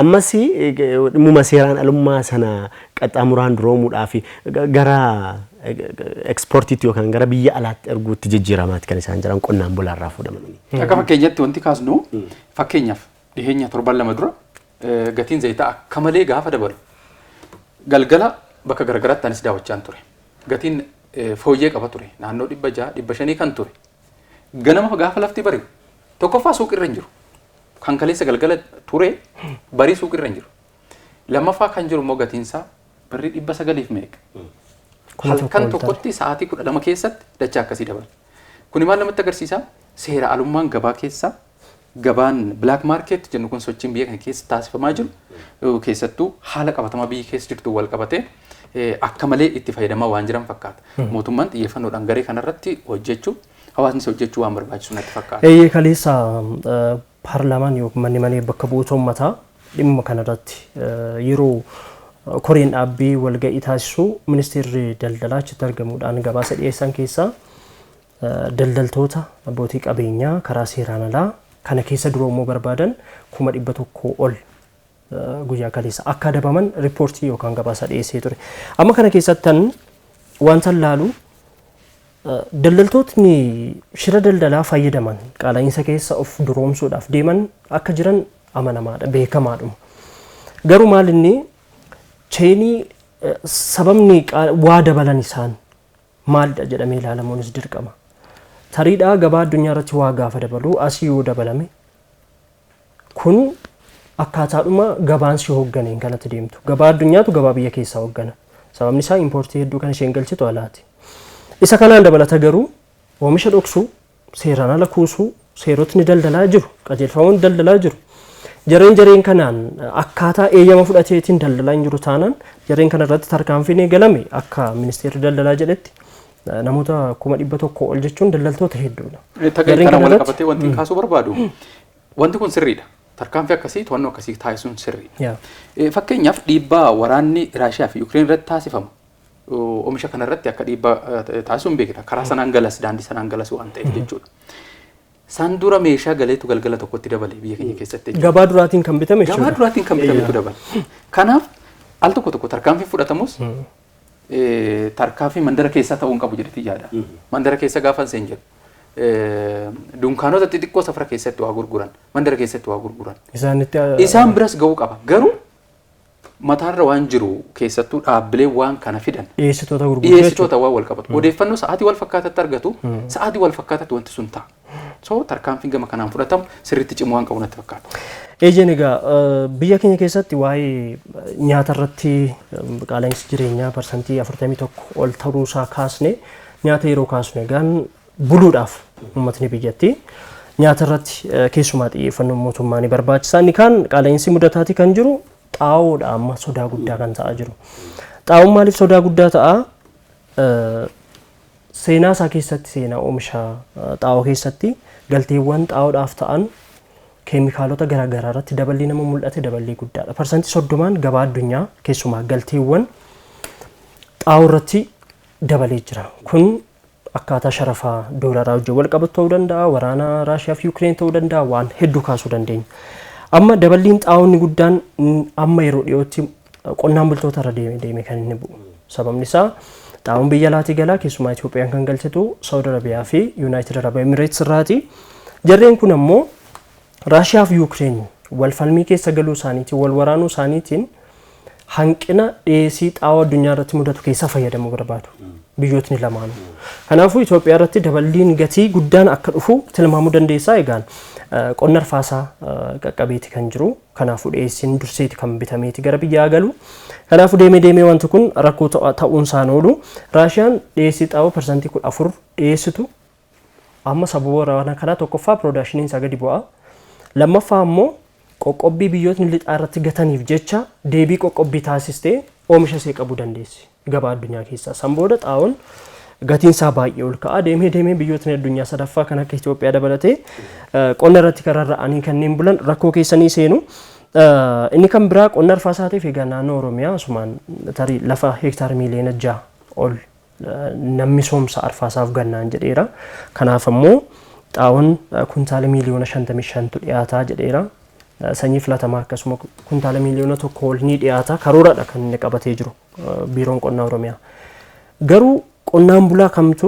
ammas dhimmuma seeraan alummaa sana qaxxaamuraan duroomuudhaaf gara ekspoortiitti yookaan gara biyya alaatti erguutti jijjiiramaati kan isaan jiran qonnaan bulaarraa fuudhamanii. Akka fakkeenyatti wanti kaasnu, fakkeenyaaf dhiheenya torban 2 dura gatiin zayitaa akka malee gaafa dabalu galgala bakka garagaraatti anis daawwachaan ture. Gatiin fooyyee qaba ture, naannoo 600, 500 kan ture. Ganama gaafa lafti bari'u tokkoffaa suuqirra hin jiru. Kan kaleessa galgala ture barii suuqirra hin jiru. Lammaffaa kan jiru immoo gatiinsaa birrii 900f meeqa. 1000 Halkan ol ta'e. Tokkotti sa'aatii 12 keessatti dachaa akkasii dabala. Kuni maal namatti agarsiisa? Seera alummaan gabaa keessa, gabaan black market jennu kun, sochiin biyya kana keessa taasifamaa jiru keessattuu haala qabatamaa biyyi keessa jirtu wal qabatee akka malee itti fayyadamaa waan jiran fakkaata. Mootummaan xiyyeeffannoodhaan garee kanarratti hojjechuu, hawaasnis hojjechuu waan barbaachisu natti fakkaata. Eeyyee, kaleessa paarlaamaan yookiin manni maree bakka bu'oota uummataa dhimma kanarratti yeroo koreen dhaabbii walga'ii taasisu ministeerri daldalaa achitti argamuudhaan gabaasa dhiyeessan keessaa daldaltoota abbootii qabeenyaa karaa seeraan alaa kana keessa duroomuu barbaadan 100,000 ol guyyaa kaleessa akka adabaman riippoortii yookaan gabaasa dhiyeessee ture. Amma kana keessattan wanta laalu, daldaltootni shira daldalaa fayyadaman qaala'insa keessa of duroomsuudhaaf deeman akka jiran amanamaadha, beekamaadhuma. Garuu maal inni chainii sababni waa dabalan isaan maalidha jedhamee ilaalamuunis dirqama. Tariidhaa gabaa addunyaa irratti waa gaafa dabalu asii yoo dabalame kun akkaataadhuma gabaan si hoogganeen kanatti deemtu. Gabaa addunyaatu gabaa biyya keessaa hooggana. Sababni isaa importii hedduu kan isheen galchitu alaati. Isa kanaan dabalata garuu oomisha dhoksuu, seeraan ala kuusuu, seerotni daldalaa jiru, qajeelfamoonni daldalaa jiru. Jarreen kanaan akkaataa eeyyama fudhateetiin daldalaa hin jiru taanaan jarreen kana irratti tarkaanfiin eegalame akka ministeerri daldalaa jedhetti namoota 100,000 ol jechuun daldaltoota hedduudha. Jarreen kana wal qabatee wanti kaasuu barbaadu wanti kun sirriidha. Tarkaanfii akkasii to'annoo akkasii taasisuun sirriidha. Fakkeenyaaf dhiibbaa waraanni Raashiyaa fi Yukireen irratti taasifamu oomisha kanarratti akka dhiibbaa taasisuun beekna. Karaa sanaan galas daandii sanaan galas waan ta'eef jechuudha. San dura meeshaa galeetu galgala tokkotti dabale biyya keenya keessatti. Gabaa duraatiin kan bitame jechuudha. Gabaa duraatiin kan bitametu dabale. Kanaaf al tokko tokko tarkaanfii fudhatamus tarkaanfii mandara keessaa ta'uu hin qabu jedhetti yaada. Mandara keessa gaafa seen jedhu dunkaanota xixiqqoo safara keessatti waa gurguran mandara keessatti waa gurguran. Isaan biras ga'uu qaba. Garuu mataarra waan jiru keessattuu dhaabbilee waan kana fidan. Dhiyeessitoota gurguruu. Dhiyeessitoota waan wal qabatu. Odeeffannoo sa'aatii wal fakkaatatti argatu sa'aatii wal fakkaatatti wanti sun ta'a. So tarkaanfiin gama kanaan fudhatamu sirriitti cimu waan qabu natti fakkaata. Eeyyeen egaa biyya keenya keessatti waa'ee nyaata irratti qaala'insi jireenyaa 41% ol ta'uusaa kaasne nyaata yeroo kaasnu egaan buluudhaaf uummatni biyyattii nyaata irratti keessumaa xiyyeeffannoon mootummaa ni barbaachisa. Inni kaan qaala'insi mudataati kan jiru xaa'oodha amma sodaa guddaa kan ta'aa jiru. Xaa'oon maaliif sodaa guddaa ta'a? Seenaa isaa keessatti seenaa oomisha xaa'oo keessatti galteewwan xaa'oodhaaf ta'an keemikaalota garaagaraa irratti daballii nama mul'ate daballii guddaadha. 30% gabaa addunyaa keessumaa galteewwan xaa'oo irratti dabalee jira. Kun akkaataa sharafaa doolaraa wajjin wal qabatu ta'uu danda'a, waraana Raashiyaa fi Yukireen ta'uu danda'a, waan hedduu kaasuu dandeenya. Amma daballiin xaa'oonni guddaan amma yeroo dhiyootti qonnaan bultoota irra deeme kan inni bu'u. Sababni isaa xaa'oon biyya alaatii galaa keessumaa Itoophiyaan kan galchitu Saawud Arabiyaa fi Yuunaayitid Arab Emirates irraati. Jarreen kun ammoo Raashiyaa fi Yukireen wal falmii keessa galuu isaaniitiin wal waraanuu isaaniitiin hanqina dhiyeessii xaa'oo addunyaa irratti mudatu keessaa fayyadamuu barbaadu biyyootni lamaanuu. Kanaafuu Itoophiyaa irratti daballiin gatii guddaan akka dhufu tilmaamuu dandeessaa. Egaan qonna arfaasaa qaqqabeeti kan jiru. Kanaafuu dhiyeessiin durseeti kan bitameeti gara biyyaa galu. Kanaafuu deemee deemee wanti kun rakkoo ta'uun isaan oolu. Raashiyaan dhiyeessii xaa'oo 14% dhiyeessitu amma sababa waraana kanaa tokkoffaa piroodaakshiniin isaa gadi bu'a. Lammaffaa ammoo qoqqobbii biyyootni lixaa irratti gataniif jecha deebii qoqqobbii taasistee oomisha ishee qabuu dandeessi gabaa addunyaa keessaa. San booda xaa'oon gatiin isaa baay'ee ol ka'a. Deemee deemee biyyootni addunyaa sadaffaa kan akka Itoophiyaa dabalatee qonna irratti kan rarra'anii kanneen bulan rakkoo keessanii seenu. Inni kan biraa qonna arfaasaatiif egaa naannoo Oromiyaa asumaan tarii lafa hektaara 6 miiliyoona ol namni soomsa arfaasaaf gannaan jedheera. Kanaaf ammoo xaa'oon kuntaala 55 miiliyoona dhiyaataa jedheera. Sanyii filatamaa akkasuma kuntaala 1 miiliyoona ol ni dhiyaata. Karooradha kan inni qabatee jiru biiroon qonnaa Oromiyaa. Garuu qonnaan bulaa kamtu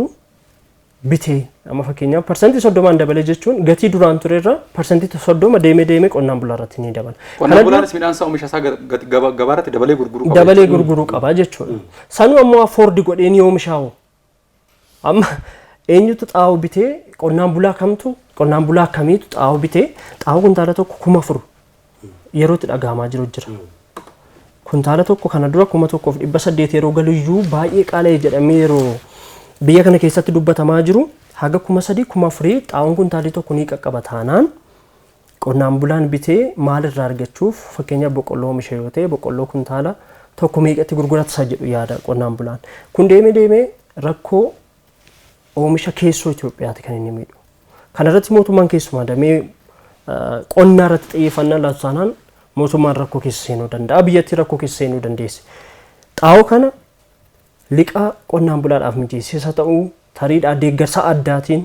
bitee amma fakkeenyaaf 30% dabale jechuun gatii duraan ture irra 30% deemee deemee qonnaan bulaa irratti ni dabala. Qonnaan bulaanis midhaan isaa oomisha isaa gabaa irratti dabalee gurguruu qaba. Dabalee gurguruu qaba jechuudha. Sanuu ammoo affoordi godhee ni oomishaa'u. Amma eenyutu xaa'oo bitee qonnaan bulaa kamtu qonnaan bulaa akkamiitu xaa'oo bitee xaa'oo kuntaala tokko 4,000 yerootti dhagahamaa jiru jira. Kuntaala tokko kana dura 1,800 yeroo galuyyuu baay'ee qaala'e jedhamee yeroo biyya kana keessatti dubbatamaa jiru haga 3,000 4,000 xaa'oon kuntaalii tokko ni qaqqaba taanaan qonnaan bulaan bitee maalirraa argachuuf fakkeenyaaf boqqolloo oomisha yoo ta'e boqqolloo kuntaala tokko meeqatti gurgurata isa jedhu yaada qonnaan bulaan. Kun deemee deemee rakkoo oomisha keessoo Itoophiyaati kan inni miidhu. Kanarratti mootummaan keessumaa damee qonnaa irratti xiyyeeffannaa laatu taanaan mootummaan rakkoo keessa seenuu danda'a. Biyyattii rakkoo keessa seenuu dandeessi. Xaa'oo kana liqaa qonnaan bulaadhaaf mijeessisa ta'uu tariidhaa deeggarsa addaatiin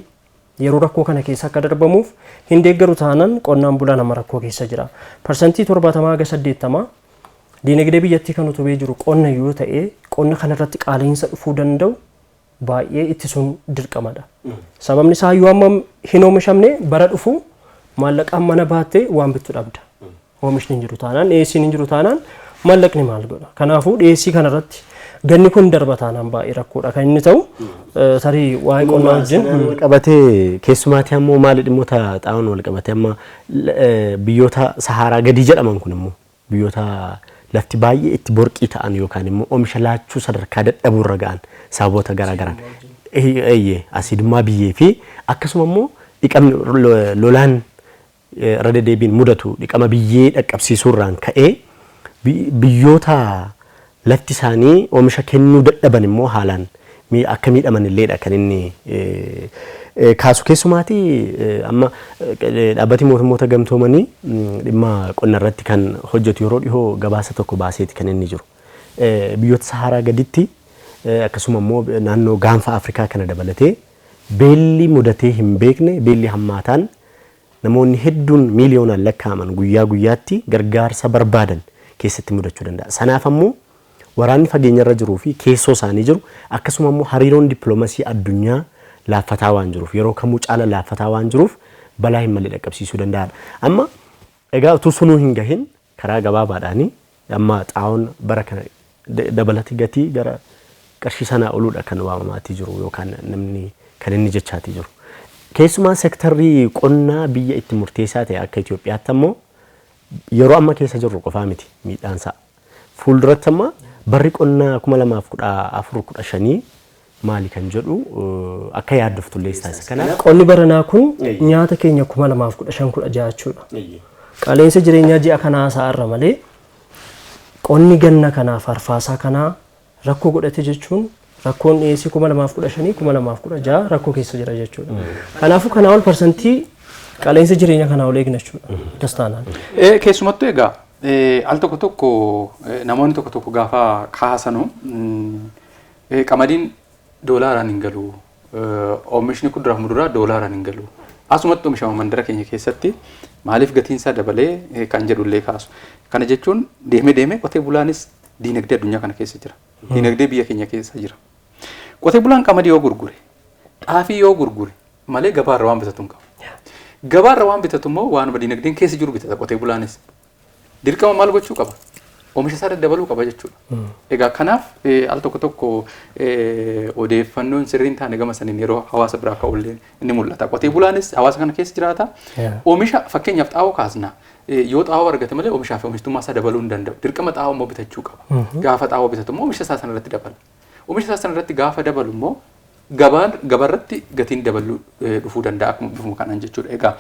yeroo rakkoo kana keessa akka darbamuuf hin deeggaru taanaan qonnaan bulaa nama rakkoo keessa jira. 70% haga 80% diinagdee biyyattii kan utubee jiru qonna yoo ta'e qonna kanarratti qaala'insa dhufuu danda'u baay'ee ittisuun dirqamadha. Sababni isaa yoo amma hin oomishamne bara dhufu maallaqaan mana baattee waan bittu dhabda. Oomishni hin jiru taanaan dhiyeessiin hin jiru taanaan maallaqni maal godha? Kanaafuu dhiyeessii kanarratti ganni kun darba taanaan baay'ee rakkoodha kan inni ta'u tarii waa'ee qonnaa wajjin. Wal qabatee keessumaatii ammoo maali dhimmoota xaa'oon wal qabatee amma biyyoota Saharaa gadii jedhaman kun immoo biyyoota lafti baay'ee itti borqii ta'an yookaan immoo oomisha laachuu sadarkaa dadhabuu irra ga'an sababoota garaagaraan. Eeyyee asiidummaa biyyee fi akkasuma immoo dhiqamni lolaan irra deddeebiin mudatu dhiqama biyyee dhaqqabsiisuurraan ka'ee biyyoota lafti isaanii oomisha kennuu dadhaban immoo haalaan akka miidhaman illeedha kan inni kaasu. Keessumaati amma dhaabbati mootummoota gamtoomanii dhimma qonna irratti kan hojjetu yeroo dhihoo gabaasa tokko baaseeti kan inni jiru. Biyyoota Saharaa gaditti, akkasuma immoo naannoo gaanfa Afrikaa kana dabalatee, beelli mudatee hin beekne, beelli hammaataan, namoonni hedduun miiliyoonaan lakkaa'aman guyyaa guyyaatti gargaarsa barbaadan keessatti mudachuu danda'a. Sanaaf ammoo waraanni fageenyarra jiruu fi keessoo isaanii jiru, akkasuma immoo hariiroon dippiloomasii addunyaa laaffataa waan jiruuf, yeroo kamuu caala laaffataa waan jiruuf, balaa hin malle dhaqqabsiisuu danda'aadha. Amma egaa utuu sunuu hin gahin karaa gabaabaadhaanii amma xaa'oon bara kana dabalati gatii gara qarshii sanaa oluudha kan waamamaatii jiru yookaan namni kan inni jechaatii jiru. Keessumaa sektarri qonnaa biyya itti murteessaa ta'e akka Itoophiyaatti ammoo yeroo amma keessa jirru qofaa miti miidhaansaa. Fuulduratti amma barri qonnaa 2014-15 maali kan jedhu akka yaaddoftullee taasisa. Kanaaf Qonni baranaa kun nyaata keenya 2015-16 jechuudha. Qaala'insa jireenyaa ji'a kanaa sa'arra malee qonni ganna kanaaf arfaasaa kanaa rakkoo godhate jechuun rakkoon dhiyeessii 2015 2016 rakkoo keessa jira jechuudha. Kanaafuu kanaa ol parsantii qaala'insa jireenyaa kanaa ol eegna jechuudha. Akkas taanaan. Keessumattuu egaa al tokko tokko namoonni tokko tokko gaafa kaasanu, qamadiin doolaaraan hin galu, oomishni kuduraa fi muduraa doolaaraan hin galu. Asumatti oomishama mandara keenya keessatti, maaliif gatiin isaa dabalee kan jedhullee kaasu. Kana jechuun deemee deemee qotee bulaanis diinagdee addunyaa kana keessa jira. Diinagdee biyya keenya keessa jira. Qotee bulaan qamadii yoo gurgure, xaafii yoo gurgure malee gabaarra waan bitatu hin qabu. Gabaarra waan bitatu immoo waanuma diinagdeen keessa jiru bitata qotee bulaanis. Dirqama maal gochuu qaba? Oomisha isaa dabaluu qaba jechuudha. Egaa kanaaf al tokko tokko odeeffannoon sirriin taane gama saniin yeroo hawaasa biraa ka'ullee inni mul'ata. Qotee bulaanis hawaasa kana keessa jiraata. Oomisha fakkeenyaaf xaa'oo kaasna. Yoo xaa'oo argate malee oomishaa fi oomishtummaa isaa dabaluu hin danda'u. Dirqama xaa'oo immoo bitachuu qaba. Gaafa xaa'oo bitatu immoo oomisha isaa sanarratti dabala. Oomisha isaa sanarratti gaafa dabalu immoo gabaan gabaarratti gatiin dabaluu dhufuu danda'a akkuma bifuma kanaan jechuudha. Egaa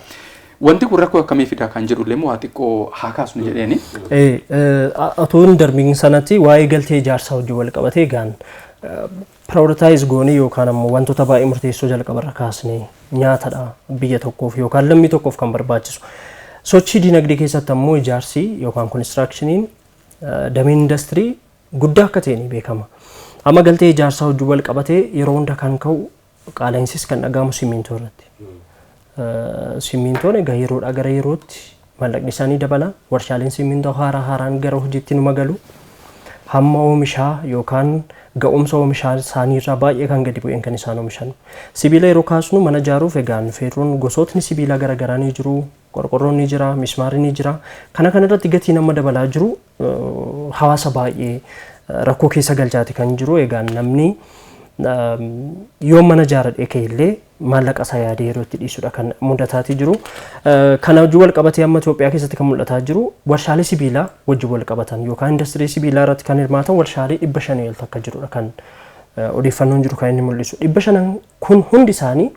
wanti kun rakkoo akkamii fidaa kan jedhullee immoo waa xiqqoo haa kaasnu jedheeni. Otoo hin darbiin sanatti waa'ee galtee ijaarsaa hojii wal qabatee egaan prioritize goonee yookaan ammoo wantoota baay'ee murteessoo jalqabarra kaasnee nyaatadha biyya tokkoof yookaan lammii tokkoof kan barbaachisu. Sochii dinagdee keessatti ammoo ijaarsi yookaan constructioniin, dameen industirii guddaa akka ta'e ni beekama. Amma galtee ijaarsaa hojii wal qabatee yeroo hunda kan ka'u, qaala'insis kan dhagahamu simmintoo irratti. Simmintoon egaa yeroodhaa gara yerootti mallaqni isaanii dabala. Warshaaleen simmintoo haaraa haaraan gara hojiitti numa galu. Hamma oomishaa yookaan ga'umsa oomishaa isaanii irraa baay'ee kan gadi bu'een kan isaan oomishan. Sibiila yeroo kaasnu mana ijaaruuf egaan feerroon gosootni sibiilaa garaagaraa ni jiru. Qorqorroon ni jira, mismaarri ni jira. Kana kanarratti gatiin amma dabalaa jiru hawaasa baay'ee rakkoo keessa galchaati kan jiru. Egaan namni yoo mana ijaaradhee ka'e illee maallaqa isaa yaadee yeroo itti dhiisudha kan mudataatii jiru. Kana wajjin wal qabatee amma Itoophiyaa keessatti kan mul'ataa jiru warshaalee sibiilaa wajjin wal qabatan yookaan industirii sibiilaa irratti kan hirmaatan warshaalee 500 ol akka jirudha kan odeeffannoon jiru kan inni mul'isu. 500 kun hundi isaanii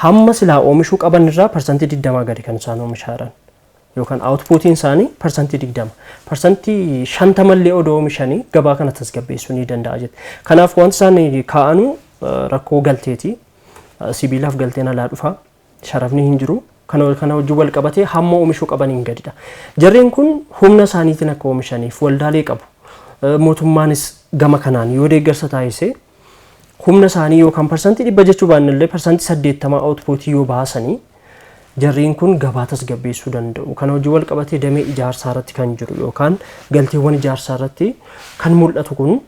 hamma silaa oomishuu qaban irraa 20% gadi kan isaan oomishaa jiran. Yookaan outputiin isaanii 20%. 50% odoo oomishanii gabaa kana tasgabbeessuu ni danda'a jette. Kanaaf wanti isaan kaa'anu rakkoo galteeti. Sibiilaaf galteen alaa dhufa. Sharafni hin jiru. Kana wajjin wal qabatee hamma oomishuu qabaniin gadidha. Jarreen kun humna isaaniitiin akka oomishaniif waldaalee qabu. Mootummaanis gama kanaan yoo deeggarsa taasise, humna isaanii yookaan 100% jechuu baannellee 80% outputii yoo baasanii, jarreen kun gabaa tasgabbeessuu danda'u. Kana wajjin wal qabatee damee ijaarsaa irratti kan jiru yookaan galteewwan ijaarsaa irratti kan mul'atu kun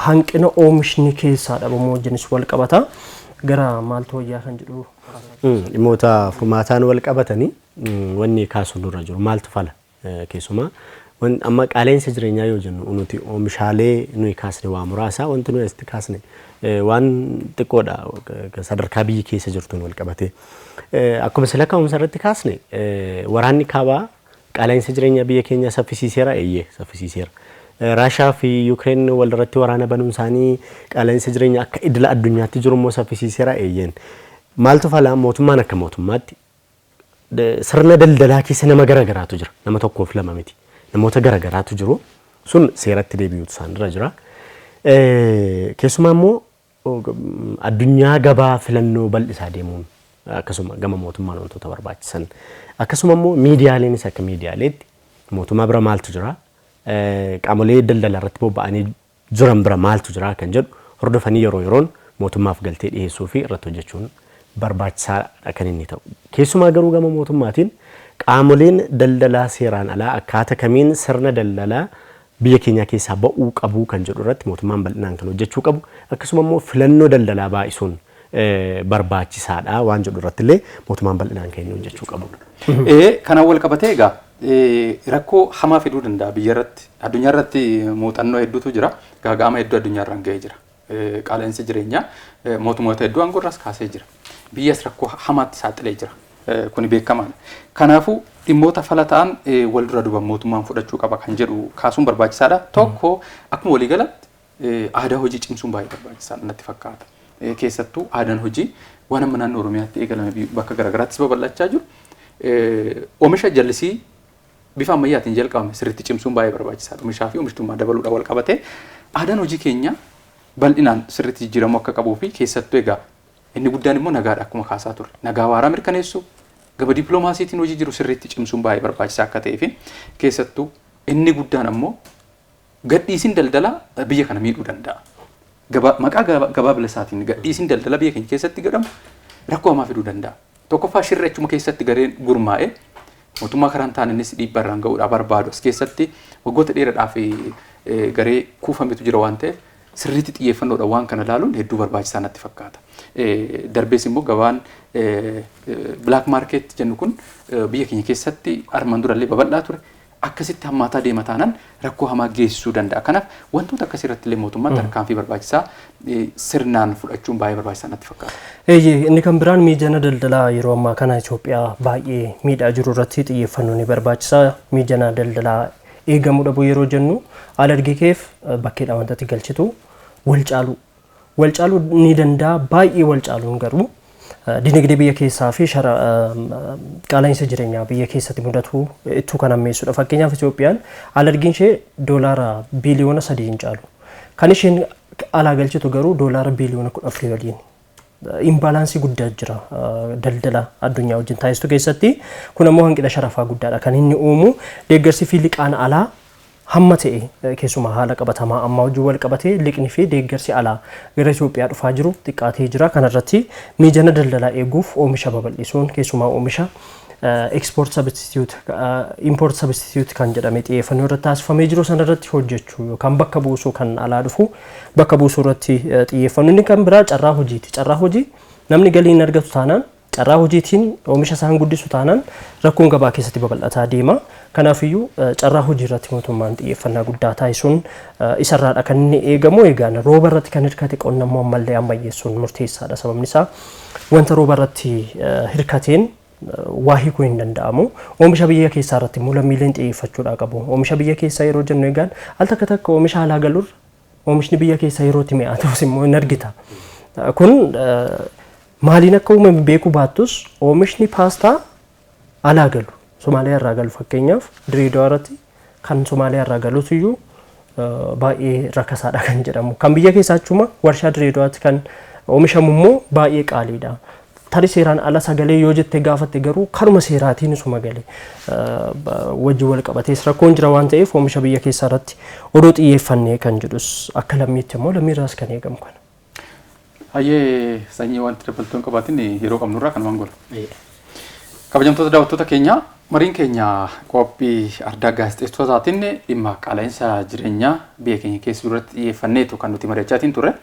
hanqina oomishni keessaa dhabamuu wajjinis wal qabata. Gara maaltu wayyaa kan jedhu. Dhimmoota furmaataan wal qabatanii wanni kaasuun nurra jiru maaltu fala, keessumaa amma qaala'insa jireenyaa yoo jennu nuti oomishaalee nuyi kaasne waa muraasa, wanti nuyi asitti kaasne waan xiqqoodha sadarkaa biyyi keessa jirtuun wal qabatee. Akkuma sila ka'umsa irratti kaasne, waraanni kaabaa qaala'insa jireenyaa biyya keenya saffisiiseera, eeyyee, saffisiiseera. Raashaa fi Yukireen walirratti waraana banuun isaanii qaala'insa jireenyaa akka idila addunyaatti jiru immoo saffisiiseera, eeyyeen. Maaltu falaa? Mootummaan akka mootummaatti Sirna daldalaa keessa nama garagaraatu jira. Nama tokkoof lama miti. Namoota garagaraatu jiru. Sun seeratti deebi'uutu isaan irra jira. Keessumaa immoo addunyaa gabaa filannoo bal'isaa deemuun akkasuma gama mootummaan wantoota barbaachisan, akkasuma immoo miidiyaaleenis akka miidiyaaleetti mootummaa bira maaltu jira, qaamolee daldala irratti bobba'anii jiran bira maaltu jira kan jedhu hordofanii yeroo yeroon mootummaaf galtee dhiyeessuu fi irratti hojjechuun barbaachisaadha kan inni ta'u. Keessumaa garuu gama mootummaatiin qaamoleen daldalaa seeraan alaa akkaataa kamiin sirna daldalaa biyya keenya keessaa ba'uu qabu kan jedhu irratti mootummaan bal'inaan kan hojjechuu qabu, akkasuma immoo filannoo daldalaa baay'isuun barbaachisaadha waan jedhu irratti illee mootummaan bal'inaan kan inni hojjechuu qabudha. Kanaan wal qabatee egaa rakkoo hamaa fiduu danda'a biyya irratti, addunyaa irratti muuxannoo hedduutu jira, gaaga'ama hedduu addunyaa irraan ga'ee jira. Qaala'insi jireenyaa mootummoota hedduu aangoo irraas kaasee jira. Biyyas rakkoo hamaatti saaxilee jira. Kuni beekamaadha. Kanaafuu dhimmoota fala ta'an wal dura duuban mootummaan fudhachuu qaba kan jedhu kaasuun barbaachisaadha. Tokko, akkuma waliigalatti aadaa hojii cimsuun baay'ee barbaachisaadha natti fakkaata. Keessattuu aadaan hojii waan amma naannoo Oromiyaatti eegalame bakka garaagaraattis babal'achaa jiru. Oomisha jallisii bifa ammayyaatiin jalqabame sirriitti cimsuun baay'ee barbaachisaadha. Oomishaa fi oomishtummaa dabaluudhaan wal qabatee aadaan hojii keenya bal'inaan sirriitti jijjiiramuu akka qabuu fi keessattuu egaa inni guddaan immoo nagaadha akkuma kaasaa turre. Nagaa waaraa mirkaneessuu, gama dippiloomaasiitiin hojii jiru sirriitti cimsuun baay'ee barbaachisaa akka ta'ee fi keessattuu inni guddaan ammoo gadhiisiin daldalaa biyya kana miidhuu danda'a. Maqaa gabaa bilisaatiin gadhiisiin daldala biyya keenya keessatti godhamu rakkoo hamaa fiduu danda'a. Tokkoffaa, shirri achuma keessatti gareen gurmaa'e mootummaa karaan ta'an innis dhiibbaa irraan ga'uudhaaf barbaadu as keessatti waggoota dheeraadhaaf garee kuufametu jira waan ta'eef, sirriitti xiyyeeffannoodhaan waan kana ilaaluun hedduu barbaachisaa natti fakkaata. Darbees immoo gabaan black market jennu kun biyya keenya keessatti armaan durallee babal'aa ture. Akkasitti hammaataa deema taanaan rakkoo hamaa geessisuu danda'a. Kanaaf wantoota akkasii irratti illee mootummaan tarkaanfii barbaachisaa sirnaan fudhachuun baay'ee barbaachisaa natti fakkaata. Eeyyee, inni kan biraan miijana daldalaa yeroo ammaa kana Itoophiyaa baay'ee miidhaa jiru irratti xiyyeeffannoo ni barbaachisa. Miijana daldalaa eegamuu dhabu yeroo jennu, alergii keef bakkeedha wanta itti galchitu wal caaluu. Wal caaluu ni danda'a, baay'ee wal caaluun garuu dinagdee biyya keessaa fi shara qaala'insa jireenyaa biyya keessatti mudatu ittuu kan ammeessudha. Fakkeenyaaf, Itoophiyaan alergiin ishee $3 biiliyoona hin caalu. Kan isheen alaa galchitu garuu $14 biliyoona waliin. Imbalance guddaa jira daldala addunyaa wajjin taasistu keessatti. Kun ammoo hanqina sharafaa guddaadha kan inni uumu. Deeggarsi fi liqaan alaa hamma ta'e, keessumaa haala qabatamaa ammaa wajjin wal qabatee, liqni fi deeggarsi alaa gara Itoophiyaa dhufaa jiru xiqqaatee jira. Kanarratti miijana daldalaa eeguuf oomisha babal'isuun, keessumaa oomisha export substitute, import substitute kan jedhame xiyyeeffannoo irratti taasifamee jiru sanarratti hojjechuu yookaan bakka buusuu, kan alaa dhufu bakka buusuu irratti xiyyeeffannu. Inni kan biraa carraa hojiiti. Carraa hojii namni galii hin argatu taanaan, carraa hojiitiin oomisha isaan guddisu taanaan, rakkoon gabaa keessatti babal'ataa deema. Kanaafiyyuu carraa hojii irratti mootummaan xiyyeeffannaa guddaa taasisuun isarraadha kan inni eegamu. Egaan rooba irratti kan hirkate qonna immoo ammallee ammayyeessuun murteessaadha. Sababni isaa wanta rooba irratti hirkateen waa hiikuu hin danda'amu. Oomisha biyya keessaa irratti immoo lammiileen xiyyeeffachuudhaa qabu. Oomisha biyya keessaa yeroo jennu egaan al takka takka oomisha alaa galurra oomishni biyya keessaa yeroo itti mi'aa ta'us immoo hin argita. Kun maaliin akka uumame beekuu baattus, oomishni paastaa alaa galu, Somaaliyaa irraa galu, fakkeenyaaf Diriidawaa irratti kan Somaaliyaa irraa galutu iyyuu baay'ee rakkasaadha kan jedhamu. Kan biyya keessaa achuma warshaa Diriidawaatti kan oomishamu immoo baay'ee qaaliidha. Tarii seeraan ala sagalee yoo jettee gaafatte garuu karuma seeraatiin isuma gale. Wajjin wal qabatees rakkoon jira waan ta'eef, oomisha biyya keessaa irratti odoo xiyyeeffannee kan jedhus akka lammiitti immoo lammiirraas kan eegamu kana. Hayyee sanyii, wanti dabaltuun qabaatin yeroo qabnurraa kanumaan gola. Kabajamtoota daawwattoota keenya, mariin keenya qophii ardaa gaazexeessitootaatiin dhimma qaala'insa jireenyaa biyya keenya keessa irratti xiyyeeffanneetu kan nuti mari'achaatiin turre.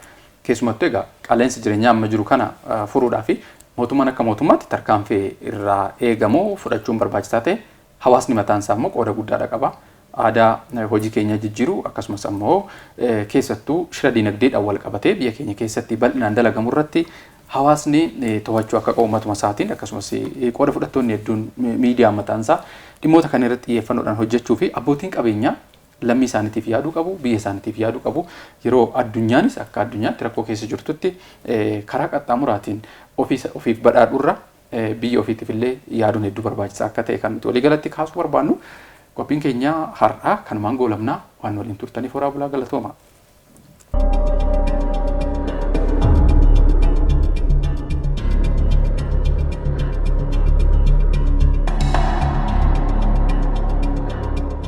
Keessumattuu egaa qaala'insa jireenyaa amma jiru kana furuudhaa fi mootummaan akka mootummaatti tarkaanfii irraa eegamu fudhachuun barbaachisaa ta'e, hawaasni mataan isaa immoo qooda guddaadha qaba. Aadaa hojii keenya jijjiiruu, akkasumas ammoo keessattuu shira dinagdeedhaan wal qabatee biyya keenya keessatti bal'inaan dalagamu irratti hawaasni to'achuu akka qabu matuma isaatiin, akkasumas qooda fudhattoonni hedduun, miidiyaan mataan isaa dhimmoota kana irratti xiyyeeffannoodhaan hojjechuu fi abbootiin qabeenyaa lammii isaaniitiif yaaduu qabu, biyya isaaniitiif yaaduu qabu. Yeroo addunyaanis akka addunyaatti rakkoo keessa jirtutti karaa qaxxaamuraatiin ofiif badhaadhurra biyya ofiitiif illee yaaduun hedduu barbaachisaa akka ta'e kan nuti waliigalatti kaasuu barbaannu. Qophiin keenya har'aa kanumaan goolabnaa. Waan waliin turtaniif horaa bulaa, galatooma.